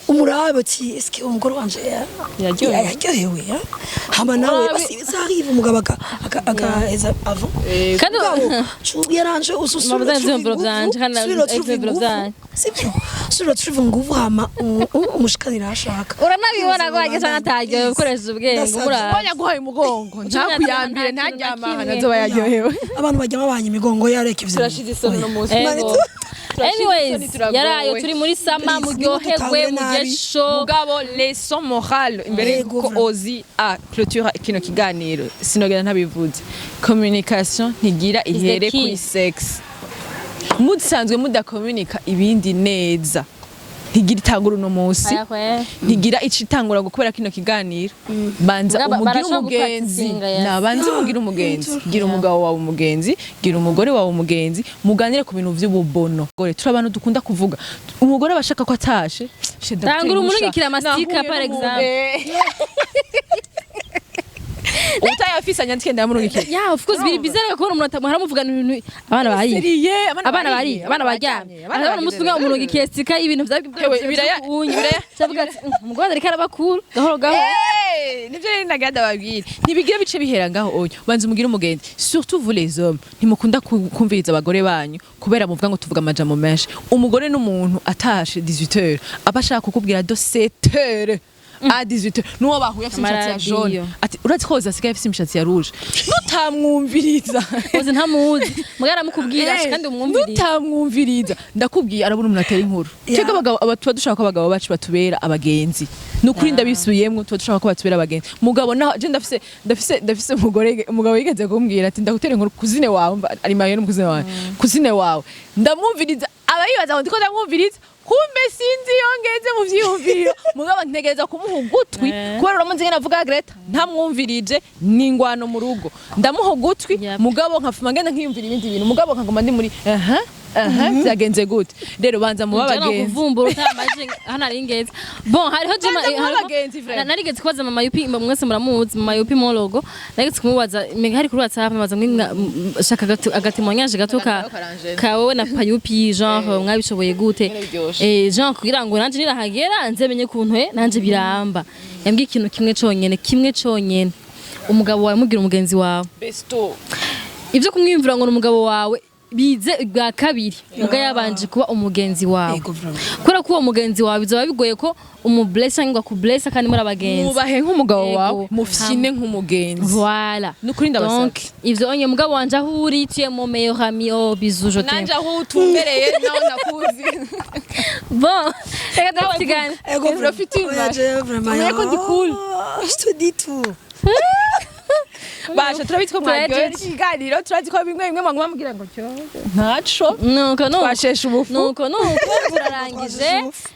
Speaker 1: umurabe ati eske umugore wanje
Speaker 2: Yaryohewe.
Speaker 1: yaryohewe ya? Hama nawe basi ça arrive umugabo agaheza avant.
Speaker 3: Kandi
Speaker 1: Mugabo, yaranje ususura.
Speaker 3: Mabuze ivyiyumviro vyanje, kandi ivyiyumviro vyanje.
Speaker 1: Sibyo, usubira tuva nguvu, hama umushikanira ashaka.
Speaker 3: Uranabibona ko wagize canke ataryohewe, ukoresheje ubwenge.
Speaker 1: Ndasavye.
Speaker 3: Umuraba.
Speaker 2: Mbonye aguhaye umugongo, ntakuyambire, ntaryama ahantu azoba yaryohewe.
Speaker 1: Abantu bajyamo abanye imigongo yareka ivyo.
Speaker 2: Turashize isoni uno munsi.
Speaker 3: Ego. Anyways,
Speaker 2: Turagowe.
Speaker 3: yarayo turi muri sama.
Speaker 1: Please,
Speaker 3: Muryoherwe.
Speaker 1: nimudutangure nabi.
Speaker 3: Mugesho.
Speaker 2: Mugabo leçon morale imbere
Speaker 1: Yego,
Speaker 2: yuko
Speaker 1: vraiment.
Speaker 2: Ozi a clôture kino kiganiro, sinogera ntabivuze: communication ntigira ihere
Speaker 3: key.
Speaker 2: kuri sex. Musanzwe mudakomunika ibindi neza, ntigira itangura uno munsi,
Speaker 3: Aya,
Speaker 2: ntigira ico itangura ngo kubera kino kiganiro. Banza
Speaker 3: Mugabo
Speaker 2: umugire
Speaker 3: barashobora
Speaker 2: umugenzi.
Speaker 3: gupracticinga, yes.
Speaker 2: Nabanze umugire umugenzi, gira umugabo wawe umugenzi, gira umugore wawe umugenzi, muganire ku bintu vy'ububono. Gore turi abantu dukunda kuvuga, umugore aba ashaka ko atashe.
Speaker 3: Tangura umurungikire amastika, par exemple.
Speaker 2: Utayafise anyandike, ndayamurungikira.
Speaker 3: Yeah, of course, biri bizarre kubona umuntu atamuhara muvugana ibintu, abana bari
Speaker 2: Sérieux,
Speaker 3: abana bari abana baryamye, abana umunsi umwe umurungikiye sticker y'ibintu vya
Speaker 2: Ewe, ibiraya-
Speaker 3: cyavuga ati umugore ariko arabakura gahoro gahoro.
Speaker 2: Nivyo rero naganda babwira, ntibigira bice bihera ngaho onyo. Banza umugire umugenzi. Surtout vous les hommes, ntimukunda kumviriza abagore banyu kubera muvuga ngo tuvuga amajambo menshi. Umugore n'umuntu atashe 18h aba ashaka kukubwira de 7h à 18h nuwo bahuye afise imishatsi ya
Speaker 3: Amaradiyo.
Speaker 2: jaune, ati urazi ko Ozi asigaye afise imishatsi ya rouge, nutamwumviriza.
Speaker 3: Ozi ntamuzi, mugara aramukubwira kandi umwumviriza.
Speaker 2: Nutamwumviriza, ndakubwiye, arabura umuntu atera inkuru. Twebwe abagabo tuba dushaka ko abagabo bacu batubera abagenzi. Ni ukuri, ndabisubiyemwo, tuba dushaka ko batubera abagenzi. Mugabo naho je ndafise umugore, umugabo yigeze kumbwira ati ndagutera inkuru cousine wawe. Mva, ari marié n'umukuzine wawe, cousine wawe. Ndamwumviriza, aba yibaza ngo ndiko ndamwumviriza, kumbe sinzi iyo ngeze mu vyiyumviro. Mugabo ntegereza kumuha ugutwi kubera uramuzi ngene avuga Greta, ntamwumvirije ni ingwano mu rugo. Ndamuha ugutwi, mugabo nkafuma ngenda nkiyumvira ibindi bintu, mugabo nkaguma ndi muri aha aha, byagenze gute? Rero banza muba
Speaker 3: Njye no
Speaker 2: abagenzi.
Speaker 3: kuvumbura utamaje hano ari ingenzi. Bon, hariho jema.
Speaker 2: Banza muba abagenzi, vraiment.
Speaker 3: Narigeze kubaza mama Yupi, mwese muramuzi mama Yupi Mologo. Narigeze kumubaza menga hari kuri WhatsApp, mubaza mwe shaka agatémoignage gato ka ka wowe na Payupi, genre mwabishoboye gute?
Speaker 2: Ngene biryoshe.
Speaker 3: Genre kugira ngo nanje nirahagera nze menye kuntu nanje biramba. Yambwiye ikintu kimwe conyene, kimwe conyene: umugabo wawe mugira umugenzi wawe.
Speaker 2: Besto.
Speaker 3: Ibyo kumwiyumvira ngo ni umugabo wawe bize bwa kabiri, muga yabanje kuba umugenzi wawe.
Speaker 1: Yego, vraiment.
Speaker 3: Kubera ko uwo mugenzi wawe bizoba bigoye ko umublessa cyangwa akublessa kandi muri abagenzi.
Speaker 2: Mwubahe nk'umugabo
Speaker 3: Yego.
Speaker 2: wawe, mufyine nk'umugenzi.
Speaker 3: Voilà.
Speaker 2: Nukuri ndabasaba.
Speaker 3: Donc ivyo onye mugabo wanje aho uri, tu es mon meilleur ami, oh bisous, je t'aime.
Speaker 2: Nanje aho utumbereye naho nakuzi.
Speaker 3: Bon, reka tusigane.
Speaker 1: Ego,
Speaker 2: Profite
Speaker 1: Oya, jewe vraiment.
Speaker 2: Umenye ko ndi cool.
Speaker 1: Je te dis tout.
Speaker 2: Basha, turabizi ko mwaryohewe
Speaker 3: Turahejeje.
Speaker 2: n'ikiganiro, turazi ko bimwe bimwe mwaguma mubwira ngo cyo ntaco.
Speaker 3: Nuko nuko.
Speaker 2: Twasheshe ubufu.
Speaker 3: Nuko nuko turarangije.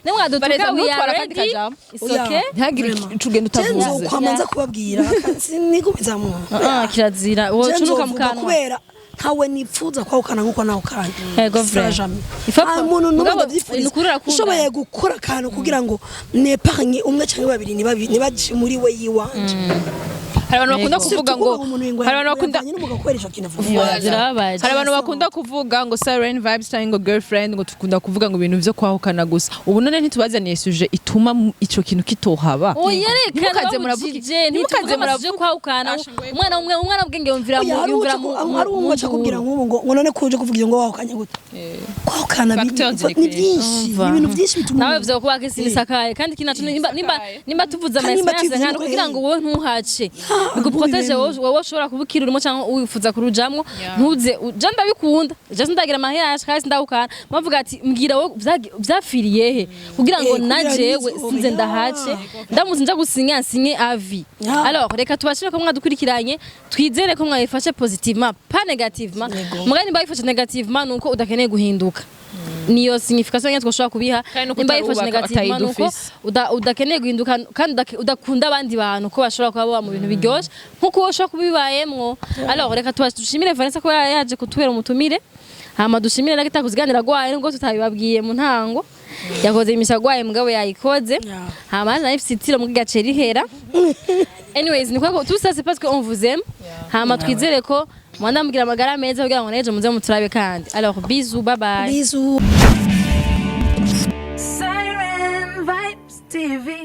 Speaker 3: Nimwadutuka,
Speaker 2: Vanessa,
Speaker 3: we are
Speaker 2: ntutwara akandi
Speaker 3: ready.
Speaker 2: kajambo.
Speaker 3: It's
Speaker 1: Oya.
Speaker 3: okay.
Speaker 2: Ntihagire
Speaker 1: Vraiment.
Speaker 2: icugenda
Speaker 1: Je
Speaker 2: utavuze.
Speaker 1: nzokwamanza kubabwira sinigumizamwo.
Speaker 3: Ah, kirazira. Wowe
Speaker 1: Je
Speaker 3: cunuka mu
Speaker 1: nzovuga
Speaker 3: kanwa.
Speaker 1: kubera ntawe nipfuza kwawukana nkuko nawe ukanye.
Speaker 3: Ego, vrai. Ifo
Speaker 1: Nta muntu n'umwe
Speaker 3: Mugabo,
Speaker 1: ndabyifuriza.
Speaker 3: ni ukuri urakunda.
Speaker 1: Ushoboye gukora akantu kugira ngo nepargne umwe cyangwa babiri ntibaje muri we yiwanje.
Speaker 2: Hari abantu bakunda kuvuga ngo, hari abantu bakunda
Speaker 1: n'umugabo kubera ico kintu vuba.
Speaker 2: Voilà.
Speaker 3: Birababaje.
Speaker 2: Hari abantu bakunda kuvuga ngo Siren Vibes cyangwa ngo girlfriend, ngo tukunda kuvuga ngo ibintu vyo kwahukana gusa. Ubu none ntitubazaniye sujet ituma ico kintu kitohaba.
Speaker 3: Oya, reka.
Speaker 2: Ntimukaze muravuga,
Speaker 3: ntimukaze
Speaker 2: ntimukaze
Speaker 3: muravuga kwahukana.
Speaker 2: Asha, ngo
Speaker 3: Umwana umwe, umwana ubwenge yumvira mu
Speaker 1: Oya, hari
Speaker 3: yumvira
Speaker 1: uwuca
Speaker 3: mu
Speaker 1: hari uwumva aca akubwira nk'ubu ngo none kuje kuvuga ibyo, ngo wahukanye gute? Kwahukana
Speaker 2: Facteurs ziri
Speaker 1: ni
Speaker 2: kwinshi.
Speaker 1: byinshi, ni ibintu byinshi bituma
Speaker 3: Nawe
Speaker 1: umuntu
Speaker 3: vyo kuba kisi nisakaye, kandi kinaco nimba tuvuze ama
Speaker 1: Kandi nimba
Speaker 3: experience
Speaker 1: tuvuze
Speaker 3: nkano kugira ngo wowe ntuhace, biguprotège. Wowe ushobora kuba ukiri urimo cyangwa wifuza kurujamwo, ntuze je ndabikunda, je sindagira mariage kandi sindawukana, bavuga ati: "Mbwira wowe vyafiriye he?" Kugira ngo
Speaker 1: Eh, kugira
Speaker 3: na jewe
Speaker 1: ntizobe.
Speaker 3: sinze ndahace, ndamutse nja gusinya, nsinye avi. Alors reka tubashime ko mwadukurikiranye, twizere ko mwabifashe positivement, pas négativement. Mugani nimba bifashe négativement, nuko udakeneye guhinduka, niyo signification nyine twoshobora kubiha.
Speaker 2: Kandi nuko
Speaker 3: Nimba yifashe
Speaker 2: utarubaka,
Speaker 3: négativement, nuko
Speaker 2: atayidufise.
Speaker 3: udakeneye guhinduka kandi udakunda abandi bantu ko bashobora kuba baba mu bintu biryoshe nkuko wowe ushobora kubibayemwo. Alors reka dushimire Vanessa ko yaje kutubera umutumire, hama dushimire na Gita kuziganira gwaye, nubwo tutabibabwiye mu ntango, yakoze imisa gwaye, mugabo yayikoze. Hama na ifite itiro mu gace rihera. Anyways, ni kwa tout ça, c'est parce que on vous aime. Hama twizere ko mwanda mugira amagara meza kugira ngo nejo muze muturabe kandi. Alors bisous, bye bye.
Speaker 1: Bisous.
Speaker 5: Siren Vibes TV.